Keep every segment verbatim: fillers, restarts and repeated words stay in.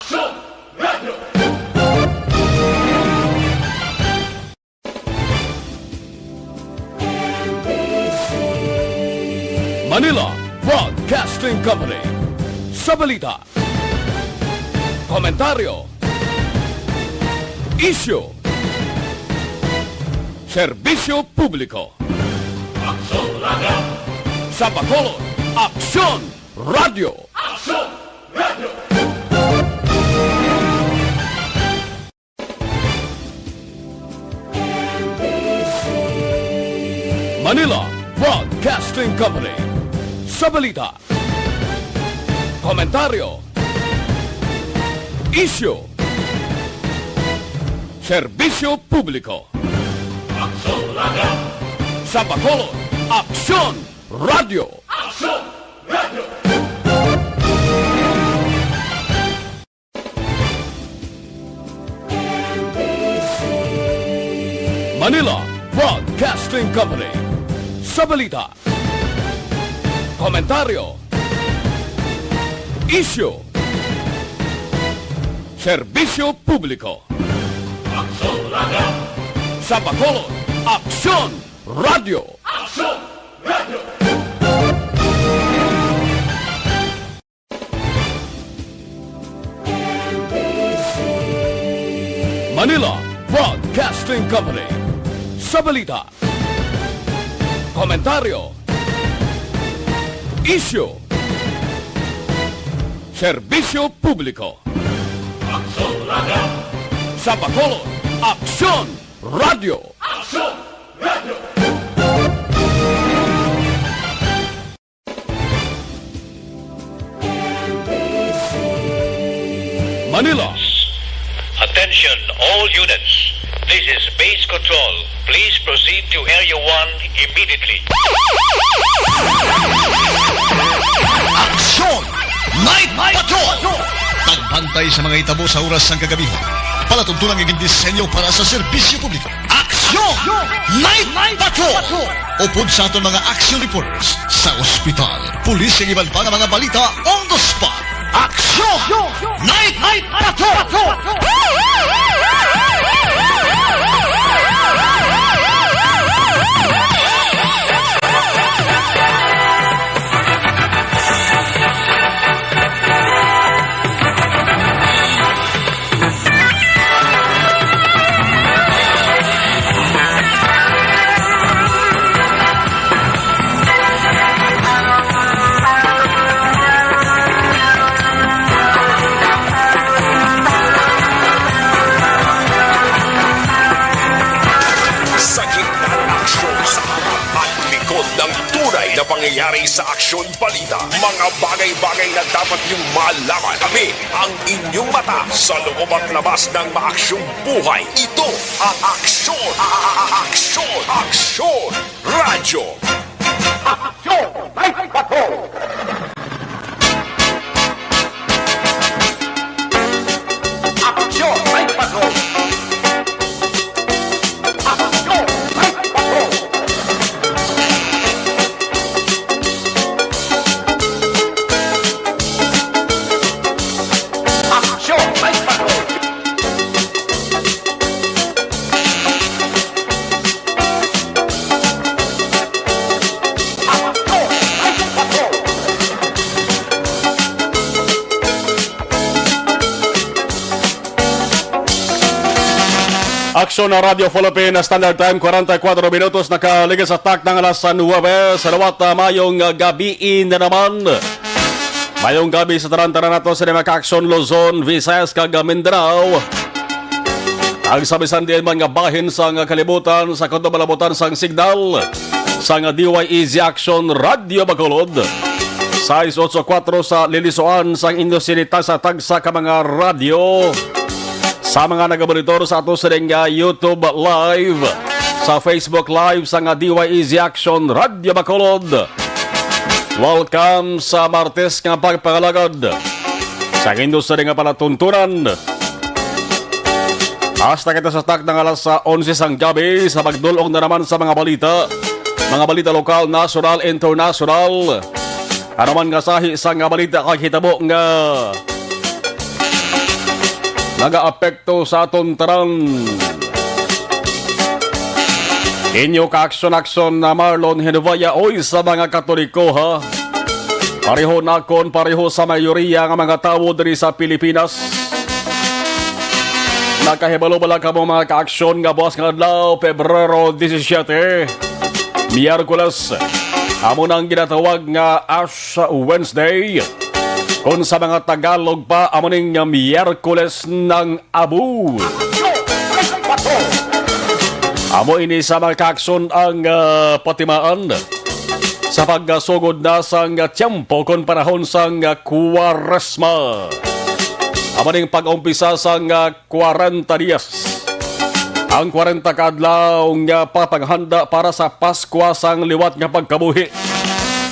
Aksyon Radio! Manila Broadcasting Company. Sa balita, komentaryo, isyu, serbisyo publiko. Aksyon Radio! Sa Bacolod, Aksyon Radio! Aksyon Radio! Manila Broadcasting Company. Sa balita, komentaryo, isyu, serbisyo publiko. Aksyon Radio! Sa Bacolod, Aksyon Radio! Aksyon Radio! Manila Broadcasting Company. Sa balita, komentaryo, isyu, serbisyo publiko. Aksyon Radio! Sa Bacolod, Aksyon Radio! Aksyon Radio! Manila Broadcasting Company. Sa balita, komentaryo, isyu, serbisyo publiko. Aksyon Radio! Sa Bacolod, Aksyon Radio! Aksyon Radio! Manila. Attention, all units. This is Base Control. Please proceed to Area one immediately. Aksyon! Night Patrol! Pagbantay sa mga hitabo sa oras sang kagabihan. Palatuntunan nga gindisenyo para sa serbisyo publiko. Aksyon! Night Patrol! Upod sa aton mga action reporters sa ospital, pulis, kag iban pa nga mga balita on the spot. Aksyon! Night Patrol! Sa gitna ng aksyon, sa harap at likod ng tunay na pangyayari sa aksyon balita, mga bagay-bagay na dapat niyong malaman. Kami ang inyong mata sa loob at labas ng maaksyong buhay. Ito ang Aksyon, a-, a-, a-, Aksyon, Aksyon Radyo. Aksyon Night Patrol! Aksyon Night Patrol! Aksyon Night Patrol! Aksyon Night Patrol! Aksyon na Radyo Philippine Standard Time, kwarenta y kuatro minutos, nakaligid sa takna nga alas nuwebe. Sa liwat, ah, mayong, ah, gabi na naman. Mayong gabi sa tanan-tanan nato sa mga ka-aksyon Luzon, Visayas, kag Mindanao. Ang sa bisan diin man nga bahin sang kalibutan, sa kutob malabutan sang signal sang D Y E Z Action Radio Bacolod. Sais otso kuwatro sa lilisuan sang inyo sinita sa tagsa ka mga radyo. Sa mga nagamonitor sa ato sining, ah, YouTube Live, sa Facebook Live sang D Y E Z Action Radio Bacolod. Welcome sa Martes nga pagpangalagad sa indo sa nga palatuntunan. Hasta kita sa takna nga alas, ah, onse sang gabi sa pagdul-ong na naman sa mga balita. Mga balita lokal, nasyonal, internasyonal. Ano man nga sahi sa nga balita kag hitabo nga nagaapekto sa aton tanan. Inyo kaaksyon-aksyon na Marlon Hinubaya, oy, sa mga Katoliko, ha? Pareho nakon, pareho sa mayoriya nga mga tawo diri sa Pilipinas. Nakahibalo bala kamo, mga kaaksyon, nga buwas nga adlaw, Pebrero disisiete, Miyerkules, amo nang ginatawag nga Ash Wednesday. Kung sa mga Tagalog pa, amo ning Miyerkules ng Abu. Amo ini sa mga kaaksyon ang, ah, patimaan sa pagsugod na sang tiyempo kon panahon sang Kuwaresma. Amo ning pag-umpisa sang, ah, kwarenta dias. Ang kwarenta ka adlaw nga papaghanda para sa Paskwa sang liwat nga pagkabuhi,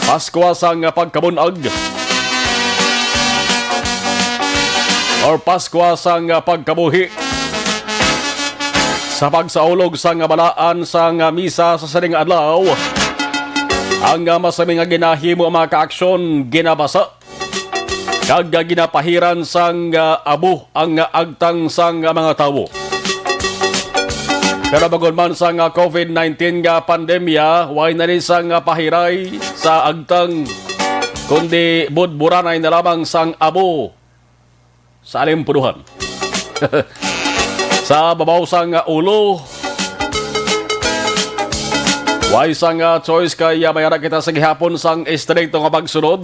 Paskwa sang pagkabun-ag, or Paskwa sang pagkabuhi. Sa pagsaulog sang balaan sang misa sa sining adlaw, ang masami nga ginahimo, mga kaaksyon, ginabasa kag ginapahiran sang, ah, abo ang agtang sang mga tawo. Pero bangod man sang, ah, covid nineteen nga pandemya, way na ni sang, ah, pahiray sa agtang, kundi budburanay na lamang sang abo sa alimpuduhan. Sa babaw sang ulo, way sang, ah, choice kay, ah, may ara kita sa gihapon sang estrikto nga pagsunod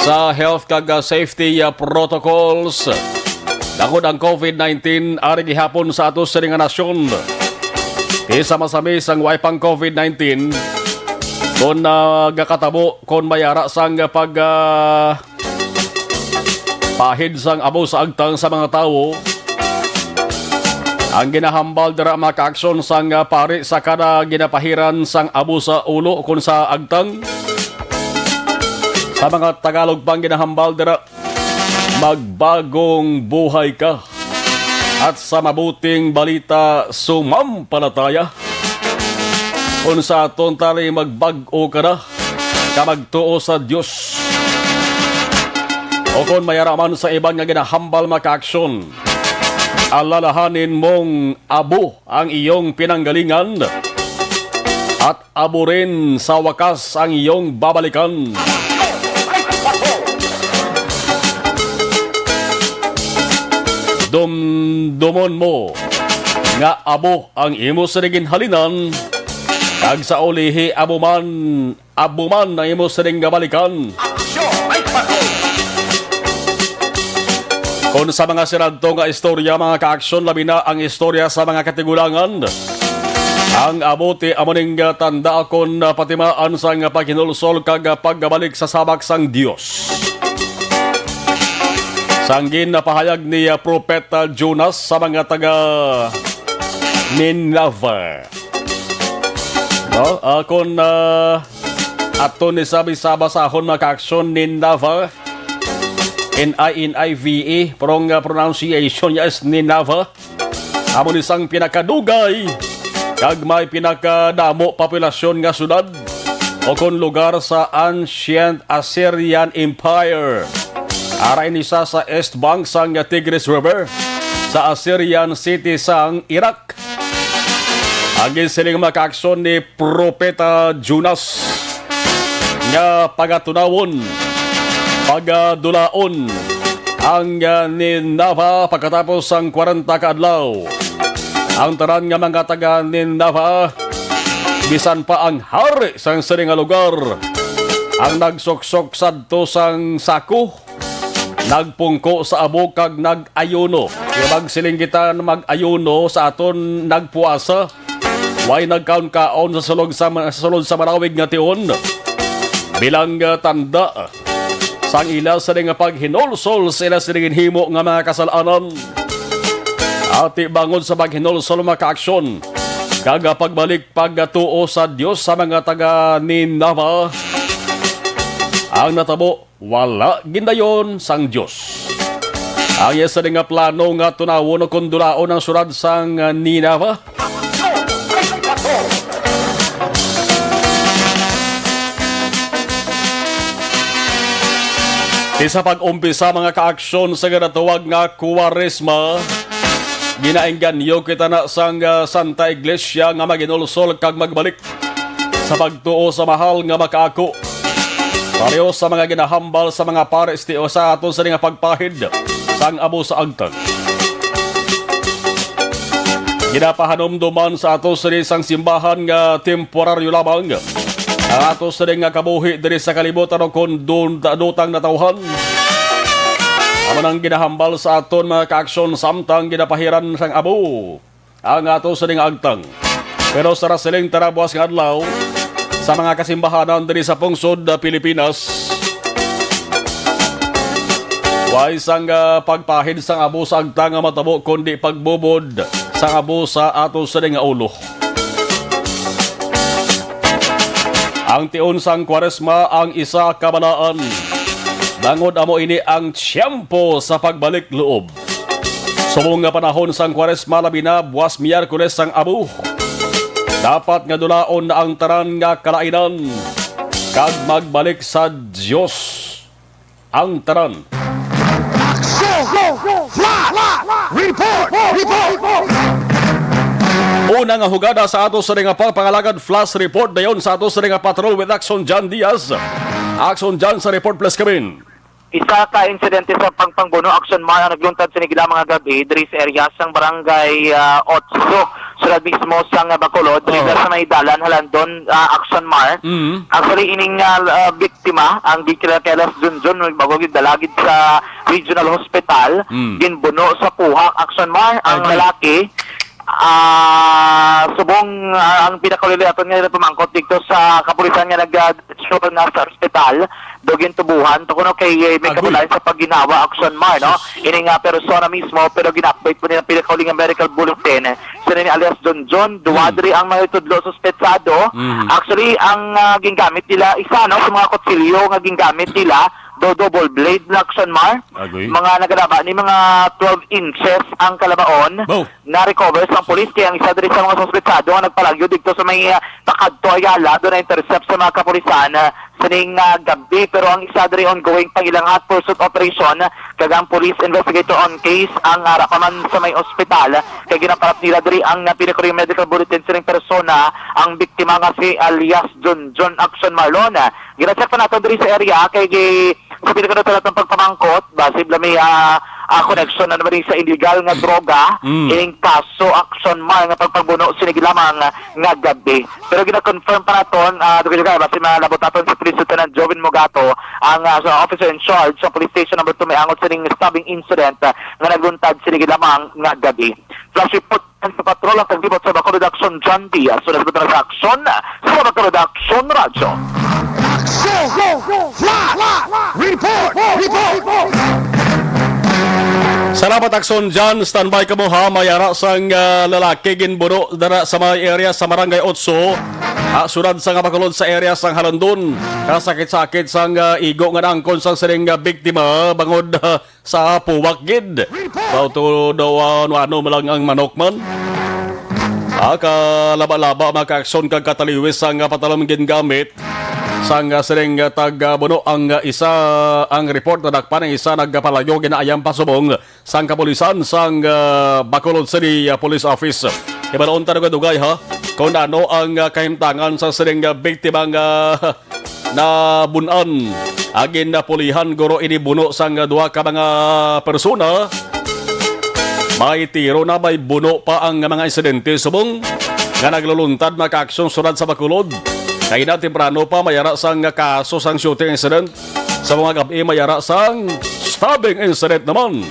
sa health kag, ah, safety, ah, protocols. Bangod ang covid nineteen ari gihapon sa ato sini nga nasyon. Di sa masami sang way pang covid nineteen, kon, ah, gakatabo, kon may ara sang pag, ah, pahid sang abo sa agtang sa mga tawo. Ang ginahambal dira, mga kaaksyon, sang, ah, pari sa kada ginapahiran sang abo sa ulo kon sa agtang. Sa mga Tagalog pang ginahambal dira, magbagong buhay ka. At sa mabuting balita, sumampalataya. Kung sa aton tali, magbag-o ka na, ka magtuo sa Dios. O kon may ara man sa iban nga ginahambal, mga kaaksyon, alalahanin mong abo ang iyong pinanggalingan, at abo rin sa wakas ang iyong babalikan. Dumdumon mo nga abo ang imo sa ginhalinan, kag sa ulihi abo man, abo man ang imo sining nga balikan. Aksyon, may pato! Kon sa mga siradto nga istorya, mga kaaksyon, labi na ang istorya sa mga katigulangan, ang abo ti amo ning, ah, tanda kon, ah, patimaan sang paghinulsol kag, ah, pagbalik sa sabak sang Dios. Sang ginapahayag ni, ah, Propeta Jonas sa mga taga Nineveh. No? Ah, kon, ah, ato ni sabi sa basahon, mga kaaksyon, Nineveh, N I N I V E, pero ang, ah, pronunciation niya is Nineveh. Amo ni sang pinakadugay kag may pinakadamo populasyon nga syudad o kon lugar sa ancient Assyrian Empire. Ara ini sa, sa east bank sang Tigris River, sa Assyrian city sang Iraq. Ang ginsiling, mga kaaksyon, ni Propeta Jonas nga pagatunawon, pagadulaon ang, ah, Nineveh pagkatapos sang kwarenta ka adlaw. Ang tanan nga mga taga Nineveh, bisan pa ang hari sang sini nga lugar, ang nagsuksok sadto sang sako, nagpungko sa abo kag nag-ayuno. Kay magsiling kita, mag-ayuno sa aton, nagpuasa. Way nagkaon-kaon sa sulod sa ma-, sa sulod sa malawig nga tion. Bilang, ah, tanda sang ila sini nga paghinulsol sa ila sini ginhimo nga mga kasal-anan. Ati bangod sa paghinulsol, mga kaaksyon, kag pagbalik pagtuo sa Dios sa mga taga Nineveh, ang natabo wala gindayon sang Dios. Ang iya sini nga plano nga tunawon o kon dulaon ang syudad sang Nineveh. Sa pag-umpisa, mga kaaksyon, sa ginatawag nga Kwaresma, ginaengganyo kita na sang, ah, Santa Iglesia nga maginulsol kag magbalik sa pagtuo sa mahal nga makaako. Pareho sa mga ginahambal sa mga pares ti o sa aton sini nga pagpahid sang abo sa agtang. Ginapahanumduman sa ato sini sang simbahan nga temporaryo lamang ang ato sini nga kabuhi diri sa kalibutan, o kon dun-, dutang natawhan. Amo nang ginahambal sa aton mga kaaksyon samtang ginapahiran sang abo ang ato sini nga agtang. Pero sa nasiling tara buwas nga adlaw, sa mga kasimbahanan diri sa pungsod, ah, Pilipinas, way sang, ah, pagpahid sang abo sa agtang nga matabo, kundi pagbubod sang abo sa ato sini nga ulo. Ang tion sang Kwaresma ang isa ka balaan, bangod amo ini ang tiyempo sa pagbalik loob. Subong nga panahon sang Kwaresma, labi na buwas Miyerkules sang abo, dapat nga dulaon na ang tanan nga kalainan kag magbalik sa Dios ang tanan. Action! Flash! Report! Report! Una nga hugada sa ato sa nga pagpangalagad, flash report dayon sa ato sa nga patrol with Action John Diaz. Action John sa report, please come in. Isa ka insidente sa pagpangbuno, Action Mar, ang nagluntad sa nigila mga gabi diri sa area sang barangay, ah, Otso, sulod mismo sang Bacolod, diri Oh. sa may dalan Halandon, ah, Action Mar. Mm. Actually, ining, ah, ah, biktima, ang gikilala kay alias Junjun, bago gidala gid sa Regional Hospital, Mm. ginbuno sa puhak, Action Mar, ang Agay. lalaki. Ah, subong, ah, ang pinakauli aton nga pamangkot dito sa kapulisan nga nag, ah, sure na sa ospital, do gintubuhan, to kuno kay, eh, may Agoy. kabulayan sa pagginhawa, Action Mar, no? Sus. Ini nga persona mismo, pero gin-update po nila pinakauli nga medical bulletin. Sila ni alias John John, duwa Hmm. diri ang may tudlo suspetsado. Hmm. Actually, ang, ah, gingamit nila, isa, no, sa mga kutsilyo nga gingamit nila, do double blade na, Action Mar. Agoy. Mga nagalaba ni mga twelve inches ang kalabaon. Bo. Na-recover sang pulis, kay ang isa diri sa mga suspetsado nga nagpalagyo didto sa may, ah, Pakadto Ayala, do na-intercept sa mga kapulisan, ah, sining, ah, gabi, pero ang isa diri ongoing pa ilang hot pursuit operation, kag ang police investigator on case ang ara pa man sa may ospital, kay ginaparat nila diri ang, ah, pinakuri medical bulletin sining persona, ang biktima nga si alias John John Action Marlon. Gina-check pa naton diri sa area kay gi-, sa pinakauna naton pagpamangkot, basi bala may, ah, ah, connection na naman sa illegal nga droga, Mm. ining kaso, Action Mar, nga pagpagbuno sining lamang nga gabi. Pero gina-confirm pa naton, ah, dugay-dugay, basi malabot naton si Police Lieutenant Joven Mogato, ang, ah, sa officer in charge sa Police Station Number Two, may angot sining stabbing incident, ah, nga nagluntad sining lamang nga gabi. Flash report sa patrol ang taglibot sa Bacolod Action, John Diaz. Sunod sa aksyon sa Bacolod Action Radyo. Action! Flash! Report! Report! Salamat, Action John. Standby kamo, ha. May ara sang, ah, lalaki ginbuno dara sa may area sa Barangay Otso. Ah, sunod sa nga Bacolod sa area sang Halandon. Kasakit-sakit sang, ah, igo nga naangkon sang sining, ah, biktima bangod, ah, sa puwak gid. Daw to daw, ah, ano-ano man lang ang manok man. Ah, kalaba-laba, mga kaaksyon, kag kataliwis sang, ah, patalam gingamit sang, ah, sining, ah, tag, ah, buno ang, ah, isa, ang report na dakpan ang isa nagpalayo ginaayam pasubong sang kapulisan sang, ah, Bacolod City, ah, Police Office. Ibalon ta dugay-dugay, ha, kung ano ang, ah, kahimtangan sa sining, ah, biktima nga nabun-an. Agin napulihan guro ini buno sang duha ka mga persona. May tiro na, may buno pa ang mga insidente subong nga nagluluntad, mga kaaksyon, sunod sa Bacolod. Kay na temprano pa, may ara sang kaso sang shooting incident. Sa mga gabi, may ara sang stabbing incident naman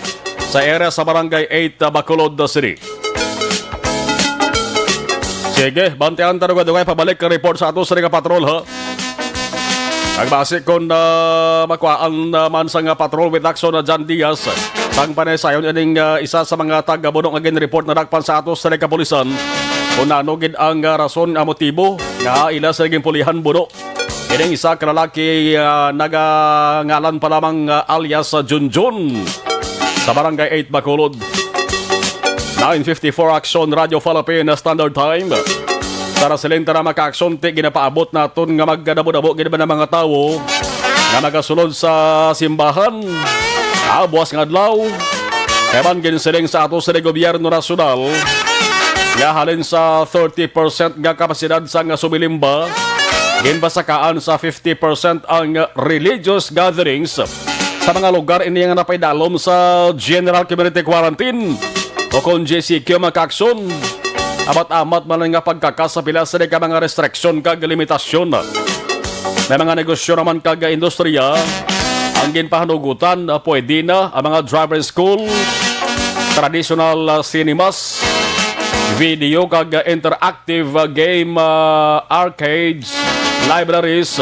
sa area sa Barangay Eight, Bacolod City. Sige, bantian ta dugay-dugay pabalik ka report sa ato sa nga patrol, ha. Nagbase kon, ah, makuhaan naman sa nga patrol with action na John Diaz. Sang panaysayon ining, ah, isa sa mga taga-buno nga gin-report na dakpan sa ato sa kapulisan. Kung ano gid ang, ah, rason, ah, motibo nga ila sa ginpulihan buno. Ining isa ka lalaki, ah, nagangalan pa lamang, ah, alias, ah, Junjun sa Barangay Eight, Bacolod. Nine fifty-four Action Radio Philippine Standard Time. Sa Rasilenta na makaaksyon, ti ginapaabot naton nga magkadabo-dabo gid ba ng mga tawo nga magasulod sa simbahan, ah, buwas nga adlaw. Kay man ginsiling sa ato sa gobyerno nasyonal nga halin sa thirty percent nga kapasidad sa nga sumilimba, ginpasakaan sa fifty percent ang religious gatherings sa mga lugar ini nga napaidalom sa General Community Quarantine o kon G C Q, mga kaaksyon. Amat-amat man nga pagkakas sa pila sini ka mga restriksyon kag limitasyon. May mga negosyo naman kag industriya ang ginpahanugutan, ah, pwede na ang mga driver school, traditional, ah, cinemas, video kag, ah, interactive, ah, game, ah, arcades, libraries,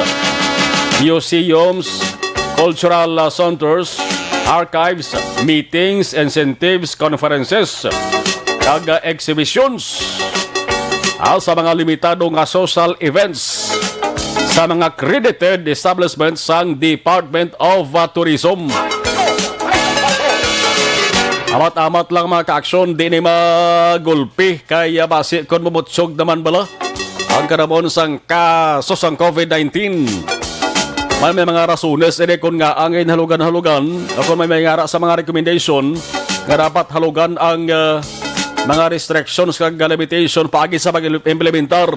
museums, cultural, ah, centers, archives, meetings, incentives, conferences, kag, ah, exhibitions, ah, sa mga limitado nga social events sa mga credited establishments sang Departents of, ah, Tourism. Amat-amat lang, mga kaaksyon, di ni magulpi kay, ah, basi kon mumutsog naman bala ang kanamon sang kaso sang COVID nineteen. May, may mga rasones ini kon ngaa ang ginhalugan-halugan o kon may, may ngara sa mga recommendation nga dapat halugan ang, ah, mga restrictions kag limitation paagi sa pag-implementar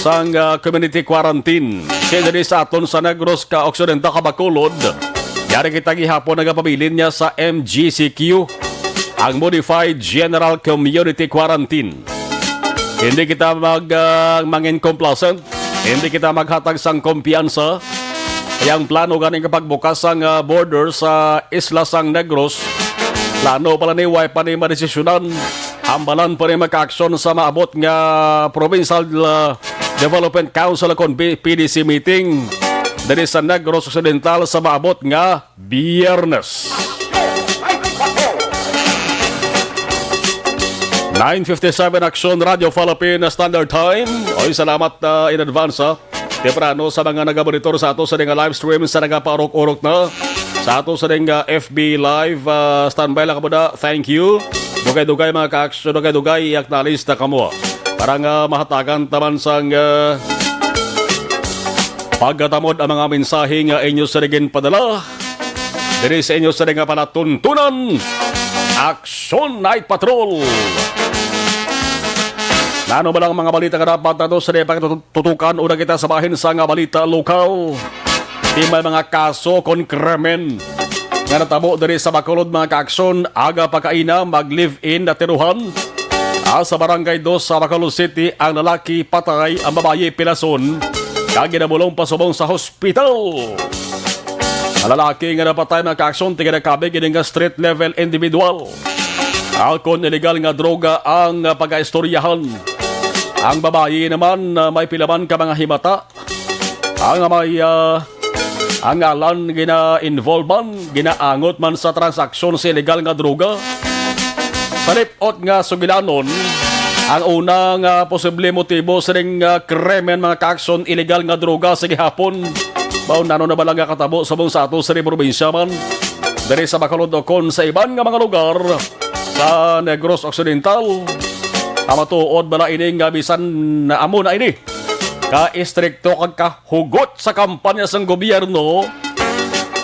sang, ah, community quarantine. Kay diri sa aton sa Negros ka Occidental ka Bacolod, yari kita gihapon nagapabilin niya sa M G C Q, ang Modified General Community Quarantine. Hindi kita mag, ah, mangin complacent, hindi kita maghatag sang kumpiyansa. Kaya ang plano gani nga pagbukas sang, ah, border sa isla sang Negros, plano pa ni, way pa ni madesisyonan. Hambalan pa ni makaaksyon sa maabot nga Provincial, ah, Development Council kon B-, P D C meeting diri sa Negros Occidental sa maabot nga Biyernes. Nine fifty-seven, Aksyon Radio Philippine Standard Time. Oy, salamat, ah, in advance, ha. Temprano sa mga nagamonitor sa ato sa nga live stream sa nagapaurok-urok na sa ato sa nga F B Live. Ah, standby lang kamo da. Thank you. Dugay-dugay, mga ka-aksyon, dugay-dugay, i-acknowledge ta kamo para nga mahatagan taman sang, ah, pagkatamod ang mga mensahe nga inyo sa ginpadala diri sa inyo sa nga palatuntunan, Aksyon Night Patrol. Nano ba lang mga balita nga dapat nato sa pagtutukan? Una kita sa bahin sa nga balita lokal. Di may mga kaso kon krimen nga natabo diri sa Bacolod, mga kaaksyon, aga pa kaina mag-live-in na tiruhan. Ah, sa Barangay Dos sa Bacolod City, ang lalaki patay, ang babayi pilason, kag ginabulong pasubong sa hospital. Ang lalaki nga napatay, mga kaaksyon, tiga-Nakabe, gid nga street level individual. Ah, kon illegal nga droga ang, ah, pag-aistoryahan. Ang babayi naman, ah, may pila man ka mga himata. Ang may, ah, ang ngalan gina-involve man, ginaangot man sa transaksyon sa illegal nga droga. Sa lip-ot nga sugilanon, ang una nga posible motibo sining, ah, krimen, mga kaaksyon, illegal nga droga sa gihapon. Mao nano na ba lang nga katabo subong sa ato sa probinsya man, diri sa Bacolod o kon sa iban nga mga lugar sa Negros Occidental? Ang matuod bala ini nga bisan na amo na ini ka istrikto kag kahugot sa kampanya sang gobyerno,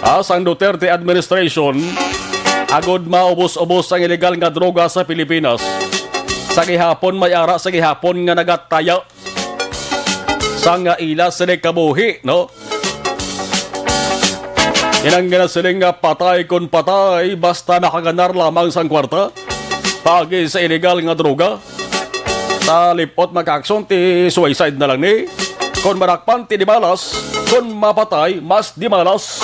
ah, sang Duterte administration, agod maubos-ubos ang illegal nga droga sa Pilipinas. Sa gihapon, may ara sa gihapon nga nagataya sang ila sini kabuhi, no? Inang ginasiling nga patay kon patay, basta makaganar lamang sang kwarta paagi sa illegal nga droga. Sa lip-ot, mga kaaksyon, ti suicide na lang ni. Kon madakpan, ti di malas. Kon mapatay, mas di malas.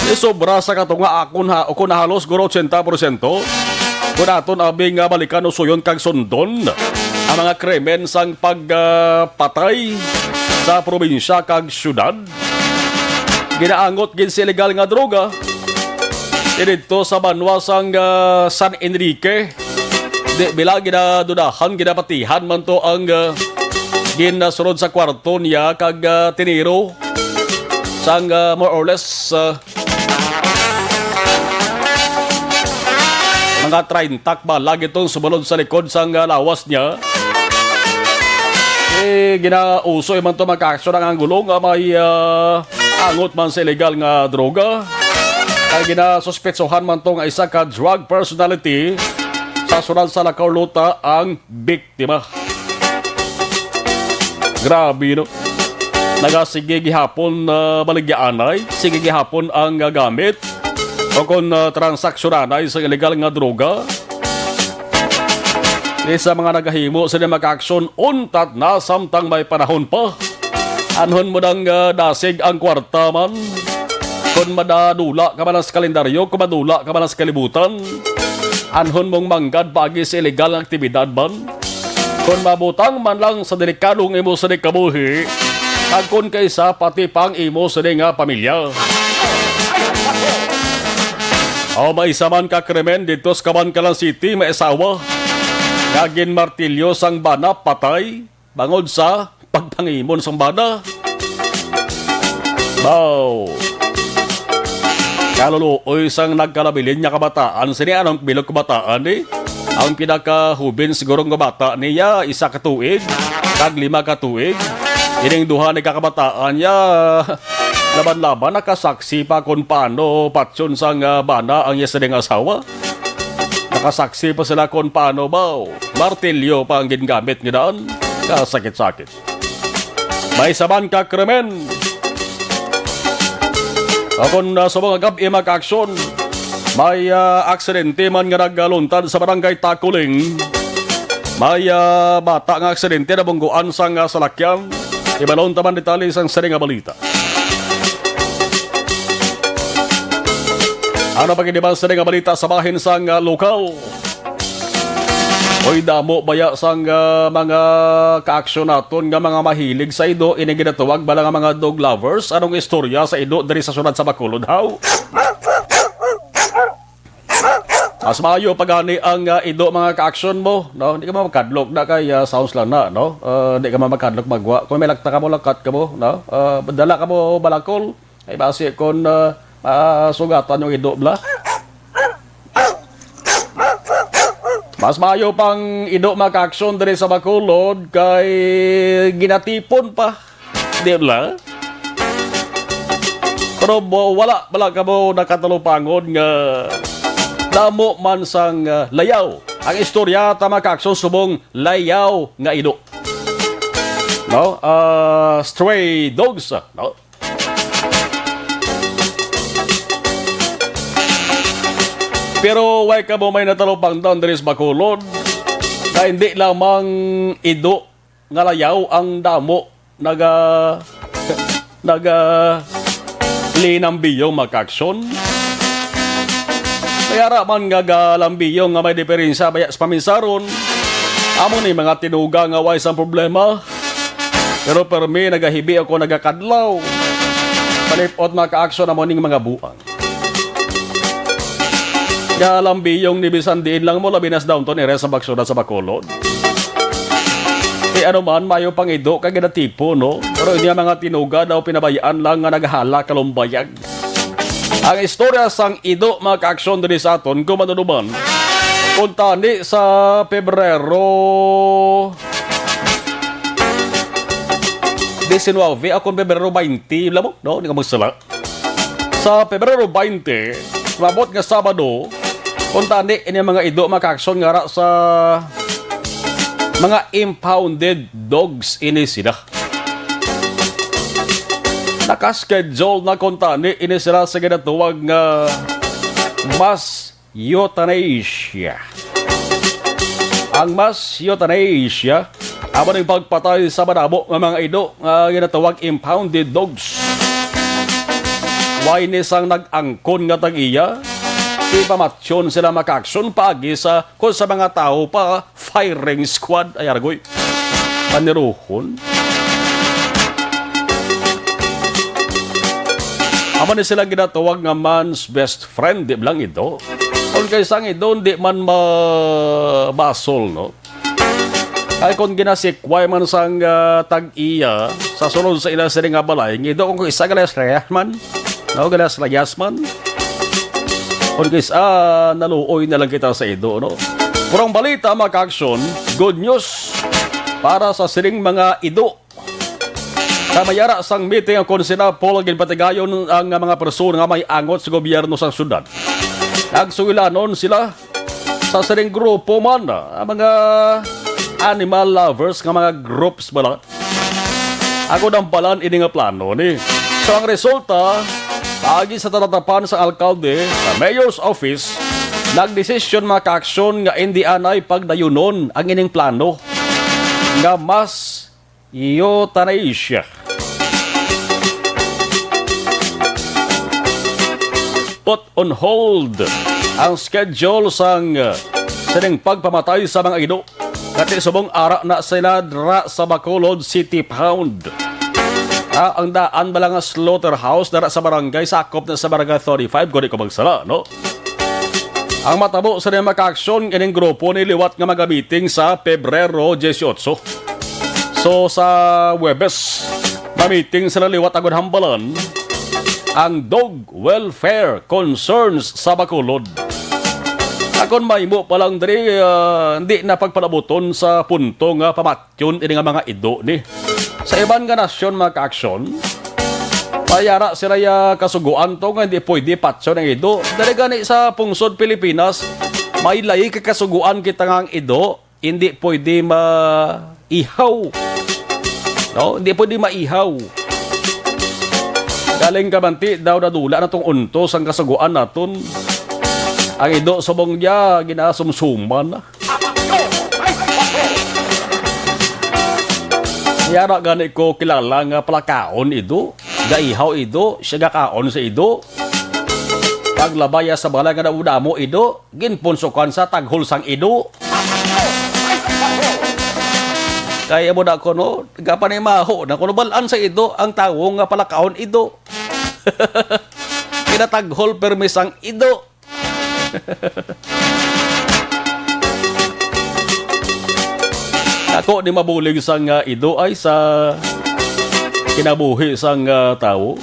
Isobra sa katunga akon ha, o kon halos guro ochenta porsyento. Kon aton abi nga balikan, usuyon kag sundon ang mga krimen sang pag, ah, patay sa probinsya kag syudad. Ginaangot gid sa illegal nga droga. Didto sa banwa sang, ah, San Enrique, di, bila ginadudahan, ginapatihan man to ang, ah, ginasulod sa kwarto niya kag, ah, tiniro sang, ah, more or less, ah, mga treinta ka bala gid tong sumunod sa likod sang, ah, lawas niya. Eh, ginausoy man to, mga ka-aksyon, ang anggulo nga may, ah, angot man sa illegal nga droga. Kay ginasuspetsohan man to nga isa ka drug personality sa syudad sa La Carlota ang biktima. Grabe, no? Nagasige gihapon, ah, baligyaanay, sige gihapon ang, ah, gamit o kon, ah, transaksyonan sa illegal nga droga. Di sa mga nagahimo sini, mga ka-aksyon, untat na samtang may panahon pa. Anhon mo nang, ah, dasig ang kwarta man? Kon madadula ka man sa kalendaryo, kon madula ka man sa kalibutan, anhon mong manggad paagi sa illegal nga aktibidad man? Kon mabutang man lang sa delikado nga imo sini kabuhi, kag kon kaisa pati pa ang imo sini nga pamilya. O may isa man ka krimen didto sa Kabankalan City, may asawa nga ginmartilyo sang bana patay bangod sa pagpangimon sang bana. Baw. Kaluluoy sang nagkalabilin nga kabataan, sini anong bilog kabataan ni? Ang pinakahubin siguro nga bata niya, isa ka tuig, kag lima ka tuig. Ining duha ni kakabataan niya, laban-laban, nakasaksi pa kung paano patyon sang, ah, bana ang iya sining asawa. Nakasaksi pa sila kung paano ba martilyo pa ang gingamit nila. Kasakit-sakit. May isa man ka krimen. Akon, ah, subong nga gab-i, mga ka-aksyon, may, ah, aksidente man nga nagaluntad sa barangay Takuling. May, ah, bata nga aksidente nabungguan sang, ah, salakyan. Ibalon ta man detalye sang sini nga balita. Ano pa gid ba sini nga balita sa bahin sang, ah, lokal? Oy, damo baya sang, ah, mga kaaksyon naton nga mga mahilig sa ido, ini ginatawag bala nga mga dog lovers. Anong istorya sa ido diri sa syudad sa Bacolod, haw? Mas maayo pa gani ang, ah, ido, mga kaaksyon mo, no? Di ka man makadlok na kay, ah, sounds lang na, no? Ah, di ka man makadlok magwa. Kung may lakta ka mo, lakat ka mo, no? Ah, dala ka mo balakol. Ay, basi kon, ah, ah, sugatan yung ido, bla. Mas maayo pang ido, mga kaaksyon, diri sa Bacolod kay ginatipon pa, di bla? Pero mo, wala, wala ka mo nakatalupangon nga damo man sang, ah, layaw. Ang istorya ta, mga kaaksyon, subong layaw nga ido. No? Ah, stray dogs, no? Pero way ka mo may natalupangdan diri sa Bacolod, na hindi lamang ido nga layaw ang damo naga, naga linambiyong, mga kaaksyon. May ara man nga galambiyong nga may diferensya baya sa paminsaron. Amo ni mga tinuga nga way sang problema. Pero permi nagahibi ako nagakadlaw. Palipot, mga kaaksyon, amo ning mga buang. Nga lambiyong ni bisan diin lang mo, labi na sa downtown area sa Bagsura sa Bacolod. E, ano man, mayo pang ido kag ginatipo, no? Pero ini nga mga tinuga daw pinabayaan lang nga naghala kalumbayag. Ang istorya sang ido, mga kaaksyon, diri sa aton, kung manunuman, kung tani sa Pebrero diecinueve, ako Pebrero twenty, alam mo, no? Hindi ka magsala. Sa Pebrero twenty, mabot nga Sabado, kung tani ini mga ido, mga kaaksyon, nga ra sa mga impounded dogs ini sila. Naka-schedule na kung tani ini sila sa ginatawag nga mass euthanasia. Ang mass euthanasia, amo ning pagpatay sa madamo nga mga ido nga ginatawag impounded dogs. Way ni sang nag-angkon nga tag-iya, ipamatyon sila, mga kaaksyon, paagi sa kung sa mga tawo pa firing squad, ay, argoy. Paniruhon. Amo ni sila ginatawag nga man's best friend, di ba lang ido? Kung kay sang ido, di man mabasol, no? Ay, kung ginasikway man sang, ah, tag-iya, sa sulod sa ila sini nga balay, ngido kung isa galas reyas man, no? Galas reyas man. Kung kis-, ah, naluoy na lang kita sa ido, no? Pero ang balita, mga kaaksyon, good news. para sa sining mga ido. Sa mayara sang meeting ang Konsehal Paul, ginpatigayon ang mga persona nga may angot sa gobyerno sa syudad. Nagsugilanon sila sa sining grupo man, ang mga animal lovers nga mga groups bala. Ako nang balan ini nga plano ni. So ang resulta, paagi sa talatapan sa alkalde sa mayor's office, nagdesisyon mga kaaksyon nga indi anay pagdayunon ang ining plano nga mas euthanasia. Put on hold ang schedule sang, uh, sining pagpamatay sa mga ido. Kati subong ara na sila dra sa Bacolod City Pound. Ah, ang daan bala nga slaughterhouse dara sa barangay, sakop na sa barangay thirty-five, kung di ko magsala, no? Ang matabo sa mga kaaksyon ining grupo ni liwat nga magamiting sa Pebrero dieciocho. So, sa Webes, mamiting sila liwat agud hambalan ang dog welfare concerns sa Bacolod. Akon mahimo pa lang diri, ah, hindi na pagpalabuton sa punto nga pamatyon ini nga mga ido ni. Sa iban nga nasyon, mga kaaksyon, mayara sila ya kasuguan to nga hindi pwede patyon ang ido. Dali gani sa pungsod Pilipinas, may lahi ka kasuguan kita nga ang ido hindi pwede maihaw. No? Hindi pwede maihaw. Galing kabanti daw nadula na tong unto sang kasuguan naton. Ang ido subong niya, ginasumsuman na. Yara gani ko kilala nga palakaon ido, gaihaw ido, siya gakaon sa ido. Paglabaya sa balay nga damo-damo ido, ginpunsukan sa taghol sang ido. Kay amo na ko, no, gapanimaho na kuno balan sa ido ang tawo nga palakaon ido. Kinataghol permi sang ido. Ako ni mabulig sang, ah, ido ay sa kinabuhi sang, ah, tawo.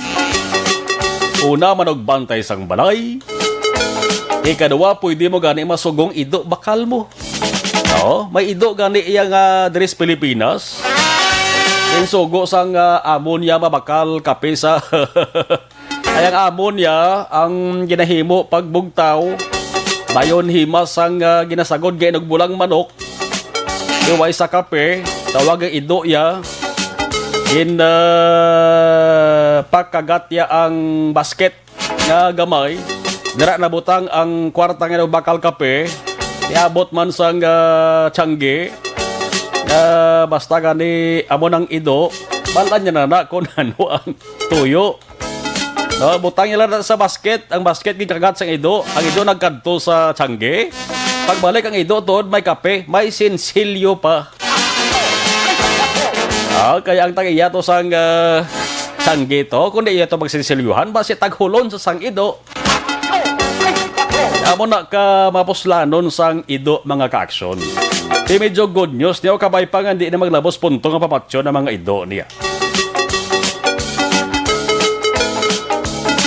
Una, manugbantay sang balay. Ikaduha, pwede mo gani masugong ido bakal mo. Oo, may ido gani iya nga diri sa Pilipinas. Yung sugo sang, ah, amo niya mabakal kape sa ay ang amo niya ang ginahimo pagbugtaw. Dayon himas ang, ah, ginasagod nga inugbolang manok. Iway sa kape, tawag ang ido ya. Gin, ah, pakagat ya ang basket nga gamay. Dira nabutang ang kwarta nga bakal kape. Niabot man sang, ah, tiyangge. Ah, basta gani amo nang ido. Balan niya na na kung ano ang tuyo. No, butang niya lang na sa basket. Ang basket gikagat sang ido. Ang ido nagkadto sa tiyangge. Pagbalik ang ido, tuod may kape, may sinsilyo pa. Ah, kaya ang tag-iya to sang, ah, tiyangge to, kundi iya to magsinsilyuhan, basi taghulon sa sang ido. Amo na ka mapuslanon sang ido, mga kaaksyon. Di medyo good news niya, kabay pa nga hindi na maglabos punto nga papatyon ang mga ido niya.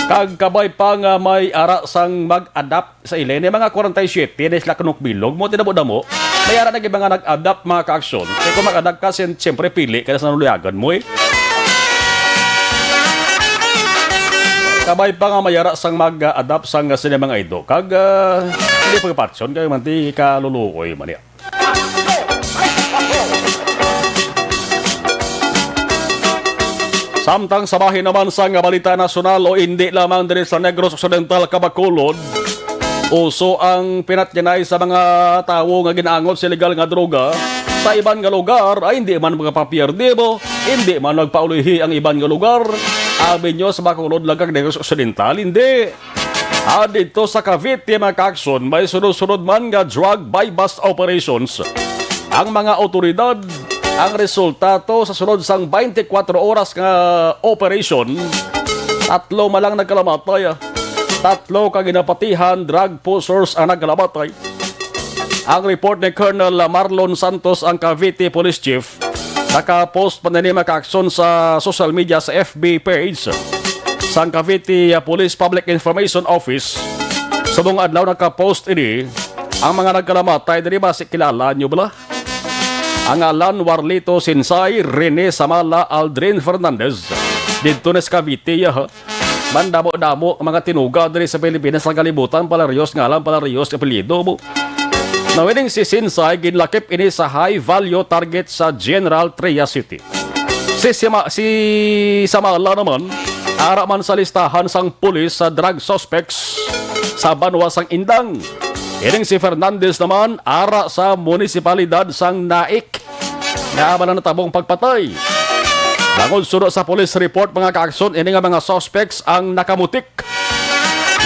Kag kabay pa nga may ara sang mag-adapt sa ili ni mga kwarenta y siyete ni sila kanukbilog mo, tinabo-damo. May ara na gid mga nag-adapt, mga kaaksyon. Kay kung mag-adapt ka, sin-, siyempre pili ka na sa naluyagan mo, eh. Kabay pa nga mayara sang mag-adapt sang sini mga ido. Kag, ah, hindi pagpatyon kay manti kaluluoy man niya. Samtang sa bahin naman sang balita nasyonal, o hindi lamang diri sa Negros Occidental, Kabacolod, uso ang pinatyanay sa mga tawo nga ginaangot sa illegal nga droga. Sa iban nga lugar ay hindi man magpapierde mo, hindi man magpaulihi ang iban nga lugar. Abi nyo sa Bacolod lang kag Negros Occidental, hindi. Ah, dito sa Cavite, mga kaaksyon, may sunod-sunod man nga drug buy-bust operations ang mga otoridad. Ang resulta to sa sunod sang twenty-four oras nga operation, tatlo man lang nagkalamatay, ah. Tatlo ka ginapatihan drug pushers ang nagkalamatay. Ang report ni Colonel Marlon Santos, ang Cavite Police Chief, naka-post pa nini, mga kaaksyon, sa social media, sa F B page sang Cavite, uh, Police Public Information Office. Subong adlaw naka-post ini. Ang mga nagkalamatay diri, basi kilala nyo bala? Ang ngalan Warlito Sinsay, Rene Samala, Aldrin Fernandez. Didto na sa Cavite, ya, ha? Mandamo-damo ang mga tinuga diri sa Pilipinas, sa kalibutan, pala Rios ngalan, pala Rios apelyido mo. Nawining si Sinsay, ginlakip ini sa high value target sa General Trias City. Si Sima-, si Samala naman, ara man sa listahan sang pulis sa drug suspects sa banwa sang Indang. Ining si Fernandez naman, ara sa munisipalidad sang Naik, nga amo na natabo ang pagpatay. Bangod suno sa police report, mga kaakson, ini nga mga suspects ang nakamutik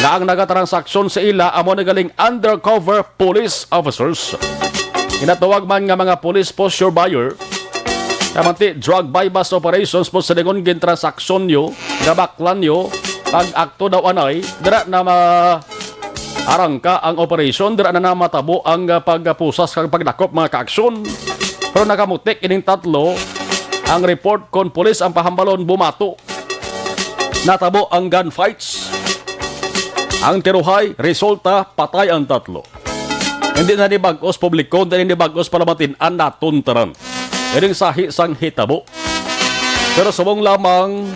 nga ang nagatransaksyon sa ila amo na galing undercover police officers. Ginatawag man nga mga police posture buyer, kamanti drug buy-bust operations po sa lingon gintransaksyon nyo, gabaklan nyo, pag-akto daw anay, dira na ma-, arangka ang operasyon, dira na namatabo ang, ah, pagpusas kag pagdakop, mga kaaksyon. Pero nakamutik ining tatlo ang report kon pulis ang pahambalon bumato. Natabo ang gunfights. Ang tiruhay, resulta, patay ang tatlo. Hindi na ni bag-os publiko, hindi ni bag-os para matin-an naton tanan. Ining sahi sang hitabo. Pero subong lamang,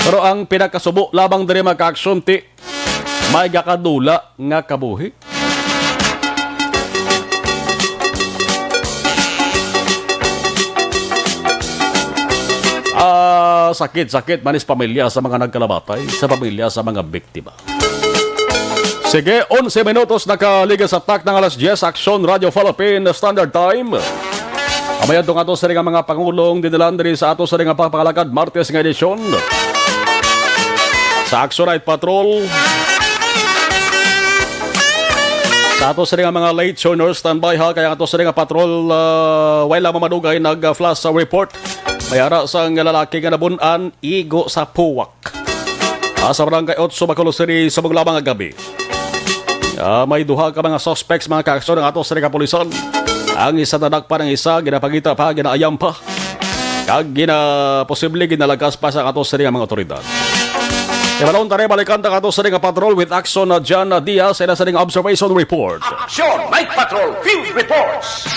pero ang pinakasubo lamang diri, mga kaaksyon, ti may gakadula nga kabuhi. Ah, sakit, sakit man is pamilya sa mga nagkalamatay, sa pamilya sa mga biktima. Sige, onse minutos nakaligas sa tak ng alas diyes, Aksyon Radio Philippine Standard Time. Amay adto nga ato sini nga mga pangulong dinalan diri sa ato sini nga pagpangalagad Martes nga edisyon sa Aksyon Night Patrol. Sa ato sini nga mga late tuners, standby ha, kaya ato sini nga patrol, ah, way lamang madugay nag-flash sa report. May ara sang lalaki nga nabun-an igo sa puwak. Ah, sa Barangay Otso, Bacolod City, subong lamang nga gabi. Ah, may duha ka mga suspects, mga kaaksyon, ang ato sa kapulisan. Ang isa nadakpan, ang isa ginapangita pa, ginaayam pa, kag gina-, posible ginalagas pa sa ato sa mga otoridad. Ibalon tani, balikan ta ato sa nga patrol with Action na John Diaz sa ila sa nga observation report. Action Night Patrol Field Reports.